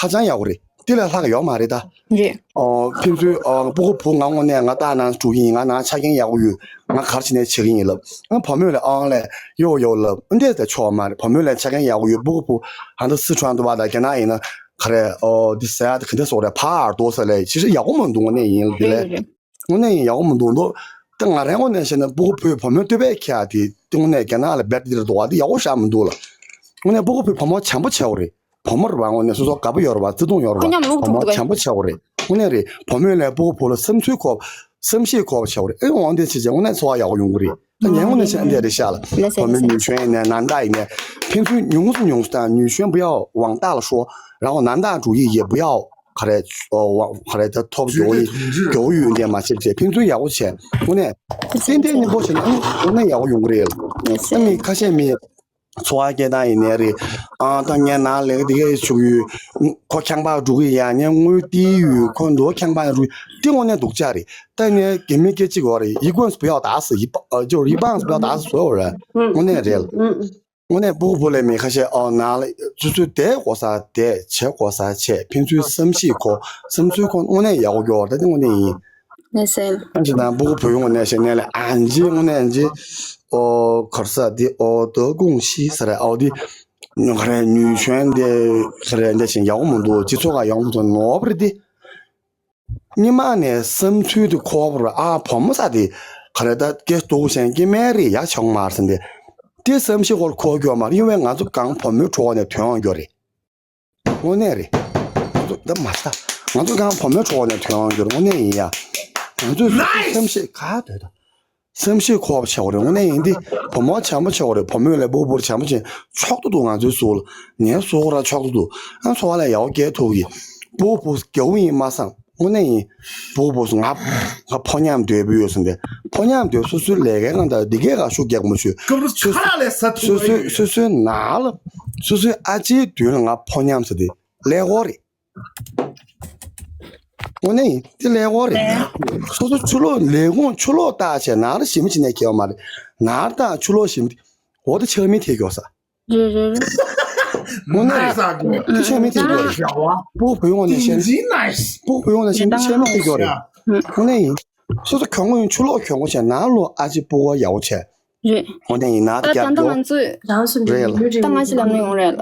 ཧ་ཅང་ཡག་པོ་རེད། དེ་ལས་ལྷག་ཡོད་མ་རེད་ད། རེད། ཨོ་ཕན་ཚུན་ཨོ་སྤུ་གུ་བུ་ང་དངོས་གནས་ང་ལྟ་ན་འགྲོ་གི་ཡིན། ང་ན་ཆ་རྐྱེན་ཡག་པོ་ཡོད། ང་ག་རེ་བྱས་ནས་བྱེད་ཀྱི་ཡིན་ལབ། ང་བུ་མོས་ལ་ཨང་ལས་ཡོ་ཡོ་ལབ། འདི་ལྟ་ཆོག་མ་རེད། བུ་མོས་ལ་ཆ་རྐྱེན་ཡག་པོ་ཡོད། སྤུ་གུ་བུ་ཧ་ད་སི་ཁྲོན་དུ་བ་དང་རྒྱ་ནག་ཡིན་ན་ག་རེ་ཨོ་འདི་ཟེར་ཡ་དེ་ག་འདྲ་སོགས་རེད། ཕར་འགྲོ་ས་ལས་ཅི་ཞིག་ཡག་པོ་མི་འདུག་དངོས་གནས་ཡིན་ལབ་དེ་ལས། རེད་རེད། དངོས་གནས་ཡིན་ཡག་པོ་མི་འདུག་འདུག་ད་ང་རའི་ངོས་ནས་བཤད་ན་སྤུ་གུ་བུས་བུ་མོའི་ལྟོས་པས་ཁྱེར་ཡ་དེ་དངོས་གནས་རྒྱ་ནག་ལ་རྦད་དེ་འགྲོ་བ་དེ་ཡག་པོ་ཞེ་དྲག་མི་འདུག་ལ། དངོས་གནས་སྤུ་གུ་བུས་བུ་མོ་བྱམས་པོ་བྱེད་དགོས་རེད། བུ་མོ་རེད་པ། དངོས་གནས་སོ་སོ་དགའ་པོ་ཡོད་རེད་པ། བརྩེ་དུང་ཡོད་རེད་པ། ཁོ་མཉམ་ལུག་བུ་འཐུང་མོ་འདུག་གས། བྱམས་པོ་བྱེད་དགོས་རེད། དངོས་གནས་རེད། བུ་མོས་ལས་སྤུ་གུ་བུ་ལ་བསམ་ཚུལ་གོ་བསམ་ཤེས་གོ་བ་བྱེད་དགོས་རེད། ཨེ་འོང་དེ་བྱེད་བྱེད་དངོས་གནས་འཚོ་བ་ཡག་པོ་ཡོང་གི་རེད། ད་ངའི་ངོས་ནས་བཤད་ན་འདི་རེད་ཤག་ལ། ལགས་སོ་བུ་མོའི་ལགས་སོ། ཉུལ་ཆོན་ཡིན་ནའི་ནང་ད་ཡིན་ནའི་ཕན་ཚུན་ཉུང་སུ་ཉུང་སུ་དང་། 女权不要往大了说，然后男大主义也不要 ག་རེ་ཨོ་ག་རེ་ད་ཐོབ་མགྱོགས་ཡིན། མགྱོགས་ཡོད་འདི་མ་བྱེད་བྱེད། ཕན་ཚུན་ཡག་པོ་བྱས། དངོས་གནས་ཏན་ཏན་སྙིང་པོ་བྱས་ན་དངོས་གནས་ཡག་པོ་ཡོང་གི་རེད། ཨ་མི་ཁ་ཤས་མི་འཚོ་བ་སྐྱེལ་སྟངས་ཡིན་ནའི་རེད། ཨ་ད་ངའི་ནང་ལས་ཀ་འདི་གས་བྱུག་ཡོད། ཁོ་ཁྱང་པ་འགྲོ་གི་ཡ། ངས་དངུལ་སྟེར་ཡོད། ཁོ་འགྲོ་ཁྱང་པ་འགྲོ་གི་དེ་དངོས་གནས་སྡུག་ཅག་རེད། ད་ངས་རྒྱ་མི་སྐད་ཅིག་གོ་རེད། 一棍子不要打死一棒 ཨ་就是一棒子不要打死所有人། དངོས་གནས་རེད། དངོས་གནས་སྤུ་གུ་བུ་ལས་མི་ཁ་ཤས་ཨོ་ནང་ལ་ཚུར་ཚུར་བསྡད་དགོས་ས་བསྡད། བྱེད་དགོས་ས་བྱེད། ཕན་ཚུན་བསམ་ཤེས་གོ། བསམ་ཚུལ་གོ། དངོས་གནས་ཡག་པོ་ཡོད་རེད། ད་དེ་དངོས་གནས་ཡིན། ལགས་སོ། ཨ་ཅེ་དང་སྤུ་གུ་བུ་ཡོང་ནས་བཤད་ནས་ལ་ཨ་འཇི་དངོས་གནས་ཨ་འཇི་ཨོ་གར་ས་དེ་ཨོ་ཏོ་ཀུང་ཤི་ས་རེད། ཨོ་དེ་ག་རེ་ཉུལ་ཆོན་དེ་ག་རེ་འདི་བཞིན་ཡག་པོ་མི་འདུག་སྤྱི་ཚོགས་ཁ་ཡོང་དུ་ནོར་བ་རེད་དེ། སྔོན་མ་ནས་བསམ་ཚུལ་དེ་འཁོར་བར། ཨ་བུ་མོ་ས་དེ་ག་རེ་ད་སྐད་སྡུག་གཞན་སྐྱེ་མེད་རེད་ཡ། ཆོག་མ་རེད་ཟེར་ཏེ། དེ་བསམ་ཤེས་སྐོར་འཁོར་རྒྱུ་མ་རེད། ཡིན་ནའི་ང་ཚོ་གང་བུ་མོའི་གྲོགས་ནས་ཐོན་ཡོང་རྒྱུ་རེད། དངོས་གནས་རེད། ང་ཚོ་ད་མ་ས་ང་ཚོ་གང་བུ་མོའི་གྲོགས་ནས་ཐོན་ཡོང་རྒྱུ་རེད། དངོས་གནས་ཡིན་ཡ། ང་ཚོས་སོ་སོའི་བསམ་ཤེས་ག་འདོད་ད། བསམ་ཤེས་འཁོར་བ་བྱེད་དགོས་རེད། དངོས་གནས་ཡིན་ཏེ། བུ་མོ་བྱམས་པོ་བྱེད་དགོས་རེད། བུ་མོས་ལས་སྤུ་གུ་བུར་བྱམས་པོ་བྱེད། ཆོག་ཏུ་འདུག་ང་ཚོའི་གཟུགས་ལ་ངའི་གཟུགས་ར་ཆོག་ཏུ་འདུག་ཨ་འཚོ་བ་ལ་ཡག་པོ་སྐྱེལ་ཐུབ་ཀྱི། སྤུ་གུ་བུ་རྒྱལ་པོ་ཡིན་མ་བསམ། དངོས་གནས་ཡིན། སྤུ་གུ་བུ་ང་ང་ཕོ་ཉམས་དོད་པོ་ཡོད་ཟེར་ཏེ། ཕོ་ཉམས་དོད། སོ་སོའི་ལས་ཀའི་སྒང་དང་འདི་གའི་སྒང་ཤུགས་རྒྱག་མ་ཤོད། སྐབས་རུ་ཁ་ལག་ལས་ས་ཐུབ། སོ་སོའི་སོ་སོའི་ནང་ལ་སོ་སོའི་ཨ་ཅེའི་མདུན་ལ་ང་ཕོ་ཉམས་ཟེར་ཏེ་ཀླད་ཀོར་རེད། དངོས་གནས་ཡིན། དེ་ཀླད་ཀོར་རེད། ལས། སོ་སོ་ཕྱི་ལོགས་ལས་ཁུངས་ཕྱི་ལོགས་བལྟས་བྱས་ནང་ལ་ཞིབ་མོ་བྱས་ནས་འཁྱེར་བ་མ་རེད། ནང་ལ་བལྟས་ཕྱི་ལོགས་ཞིབ་མོ། འོ་དེ་ཆགས་མི་དེ་མགྱོགས་ས། རེད་རེད་རེད། དངོས་གནས་རེད། དེ་ཆགས་མི་དེ་མགྱོགས་རེད། སྤུ་གུ་བུ་ཡོང་ནས་བཤད། སྤུ་གུ་བུ་ཡོང་ནས་བཤད་ན་ཆགས་མི་དེ་མགྱོགས་རེད། དངོས་གནས་ཡིན། སོ་སོ་གྱོང་པོ་ཡིན། ཕྱི་ལོགས་གྱོང་པོ་བྱས་ནང་ལོགས་ཨ་ཅེ་སྤུ་གུ་ཡག་པོ་བྱས། རེད། དངོས་གནས་ཡིན་ན་ད་དེ་ད་རྒྱབ་ལྟ་མགྱོགས། ང་ཚོས་རང་སོ་རེད་ལ། ད་ང་ཅི་ལབ་ན་ཡོང་རེད་ལ།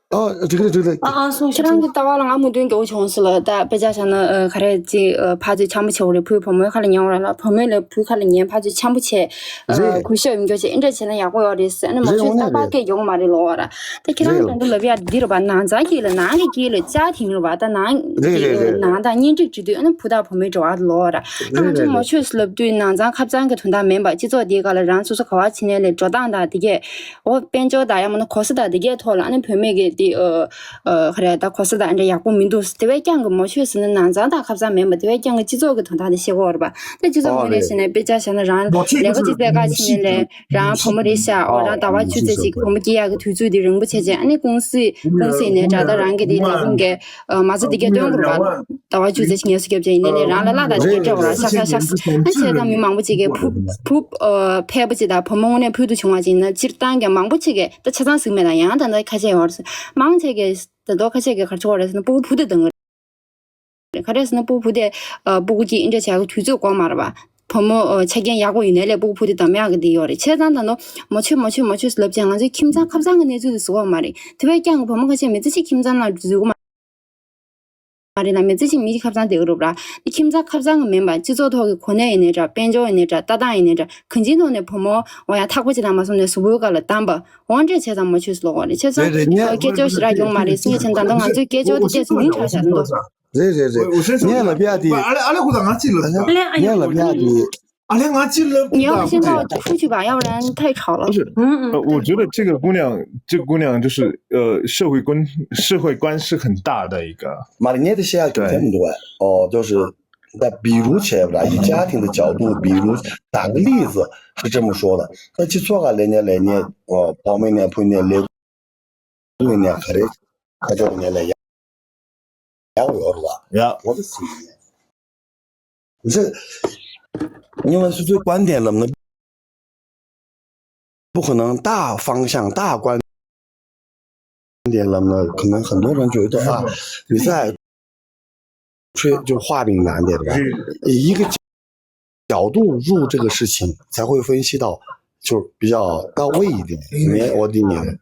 ཨ་རིག་རིག་རིག་རིག་ཨ་ཨ་སོང་ཁྱེད་རང་གི་ལྟ་བ་ལ་ང་མོས་མདུན་མགྱོགས་བྱུང་སོང་ལ། ད་དཔེ་ཆ་བཞག་ན་ཨ་ག་རེ་ཅིག་ཨ་ཕར་ཚུར་འཆམ་པོ་བྱེད་དགོས་རེད། བུས་བུ་མོའི་ཁ་ལ་ཉན་དགོས་རེད་ལ། བུ་མོས་ལ་བུའི་ཁ་ལ་ཉན། ཕར་ཚུར་འཆམ་པོ་བྱས། ཨ་རེད། གུས་ཞབས་ཡོད་མཁན་བྱས། ཨེ་འདྲ་བྱས་ན་ཡག་པོ་ཡོད་རེད་ཟེར། ཨ་ནི་མ་རེད། བྱུང་། དངོས་གནས་རྟག་པར་རེད། སྐད་ཡོང་མ་རེད་ལོ་བ་ར། ད་ཁྱེད་རང་རེད་ལ། ད་འདི་ལབ་ཡ་འདི་རེད་པ། ནང་ཚང་གི་ལ་ནང་གི་སྐད་ལ་ཅག་དེང་རེད་པ། ད་ནང་རེད་གི་རེད་རེད། ནང་དང་གཉེན་སྒྲིག་བྱེད་དུས་ཨ་ནི་བུ་དང་བུ་མོའི་འབྲེལ་བ་ལོ་བ་ར། ད་ང་ཚོས་མོ་ཆོས་སུ་ལབ་དུས་ནང་ཚང་ཁ་བྱང་གི་དོན་དག་མིན་པ། སྤྱི་ཚོགས་འདིའི་སྒང་ལ་རང་སོ་སོ་ག་བ་ཕྱིན་ནའི་ལས་འགྲོ་སྟངས་དང་དེ་གས། འོ་དཔལ་འབྱོར་དང་ཡང་མིན་ན་གོ་ས་དང་དེ་གས་ཐོག་ལ་ཨ་ནི་བུད་མེད་ཀྱི་དེ་ཨ་ཨ་ག་རེ་ད་གོ་ས་དང་ཨ་འདྲ་ཡག་པོ་མི་འདུག་དེ་བས་ཀྱང་གི་མོ་ཆོས་ཟེར་ན་ནང་ཚང་དང་ཁ་བྱང་མིན་པ། དེ་བས་ཀྱང་གི་སྤྱི་ཚོགས་ཀྱི་དོན་དག་དེ་ཤེས་དགོས་རེད་པ། ད་སྤྱི་ཚོགས་ངོས་ནས་བཤད་ནས་དཔེ་ཆ་བཞག་ན་རང་ལས་ཀ་ཅིག་བཙལ་ག་ཕྱིན་ནའི་ལས་རང་བུ་མོ་རེད་ཤག་འོ་རང་ཟླ་བ་བཅུ་ཙམ་ཞིག་བུ་མོ་སྐྱེ་ཡག་གི་དུས་ཚོད་དེ་རིང་པོ་བྱས་བྱས། ཨ་ནི་ཀུང་སི་ཀུང་སི་ནས་འདྲ། ད་རང་གི་དེ་ལས་ཁུངས་ཀྱི་ཨ་མ་རྩ་དེ་གས་སྟོན་དགོས་རེད་པ། ཟླ་བ་བཅུ་ཙམ་ཞིག་ངལ་གསོ་རྒྱབ་བྱས་ཡིན་ནའི་ལས་རང་ལ་བརླག་དང་དེ་གས་སྤྲད་དགོས་རེད། ཤག་ཤག་ཤག་ཨ་བྱས་ཙང་མི་མང་པོ་ཅིག་གིས་བུ་བུ་ཨ་ཕལ་པོ་ཅིག་དང་བུ་མོ་དངོས་གནས་ཕུལ་དུ་བྱུང་བ་ཅིག་ཡིན་ན། སྤྱིར་བཏང་ཀྱང་མང་པོ་ཅིག་གིས་ད་ཆ་ཚང་ཟིག་མེད་ད། ཡང་ད་ལྟ་ཁ་ཤས་ཡོད་རེད། མང་ཆེ་གིས་ད་དུང་ཁ་ཤས་ཀྱིས་ག་རེ་བྱེད་དགོས་རེད་ཟེར་ན་སྤུ་གུ་བུ་དེ་འདང་གི་རེད། ག་རེ་ཟེར་ན་སྤུ་གུ་བུ་དེ་ཨ་སྤུ་གུ་སྐྱེ་ཡིན་འདྲ་བྱ་གི་དུས་ཚོད་འགོར་མ་རེད་པ། བུ་མོ་ཨ་ཆ་རྐྱེན་ཡག་པོ་ཡོད་ནའི་ལས་སྤུ་གུ་བུ་དེ་འདང་ཡག་གི་དེ་ཡོད་རེད། བྱས་ཙང་ད་དུང་མོ་ཆོས་མོ་ཆོས་མོ་ཆོས་ལབ་བྱས་ང་ཚོའི་ཁྱིམ་ཚང་ཁ་བྱང་གི་གནས་ཚུལ་དེ་གཟིགས་ཀྱི་ཡོད་མ་རེད། དེ་བས་ཀྱང་གི་བུ་མོ་ཁ་ཤས་མི་ཚེ་གཅིག་ཁྱིམ་ཚང་ནང་འཛུལ་གི་མ་རེད་ལ། མི་ཚེ་གཅིག་མི་གི་ཁ་བྱང་བསྡད་ཀྱི་རེད་པ། དེ་ཁྱིམ་ཚང་ཁ་བྱང་གི་མིན་པ། སྤྱི་ཚོགས་ཐོག་གི་གོ་གནས་ཡིན་ནའི་འདྲ། དཔལ་འབྱོར་ཡིན་ནའི་འདྲ། ལྟ་སྟངས་ཡིན་ནའི་འདྲ། གང་ཅིའི་ཐོག་ནས་བུ་མོ་འོ་ཡང་ཐག་པ་ཅིག་དང་མ་སོང་ནས་གཟུགས་པོའི་སྒང་ལ་བསྡམས་པ། འོ་འདྲས་བྱས་ཙང་མོ་ཆོས་སུ་ལོག་པ་རེད། བྱས་ཙང་རེད་རེད། ངས་སྐད་ཅོར་ཞེ་དྲག་ཡོང་མ་རེད་ཟེར་མཁན་བྱས་ད་ལྟ་ང་ཚོའི་སྐད་ཅོར་དེ་ཏོག་ཙམ་ཉུང་དྲགས་བཞག་འདུག་རེད་རེད་རེད། ངས་ལབ་ཡ་དེ། ཨ་ལེ་ཨ་ལེ་ཁོ་ད་ང་གཅིག་ལབ། ཨ་ལེ་ཨ་ལེ་ངས་ལབ་ཡ་དེ། 哎，我现在出去吧，要不然太吵了。不是，嗯嗯，呃，我觉得这个姑娘，这个姑娘就是呃，社会观社会观是很大的一个。 མ་རེད། ངས་དེ་བཤད་ཡ་རྒྱུ་མཚན་མི་འདུག་བས། ཨོ་就是 那比如 བྱས་པ་ར། 以家庭的角度，比如打个例子是这么说的，那去做个人家来呢，哦，方面呢，碰见来，因为呢，还得，还叫人家来养，养我了吧？ ཡ། 我的心里面，你这，因为是最观点了嘛，不可能大方向、大观点了嘛，可能很多人觉得啊，你在吹就画饼难点吧，一个角度入这个事情，才会分析到就比较到位一点。你我理解。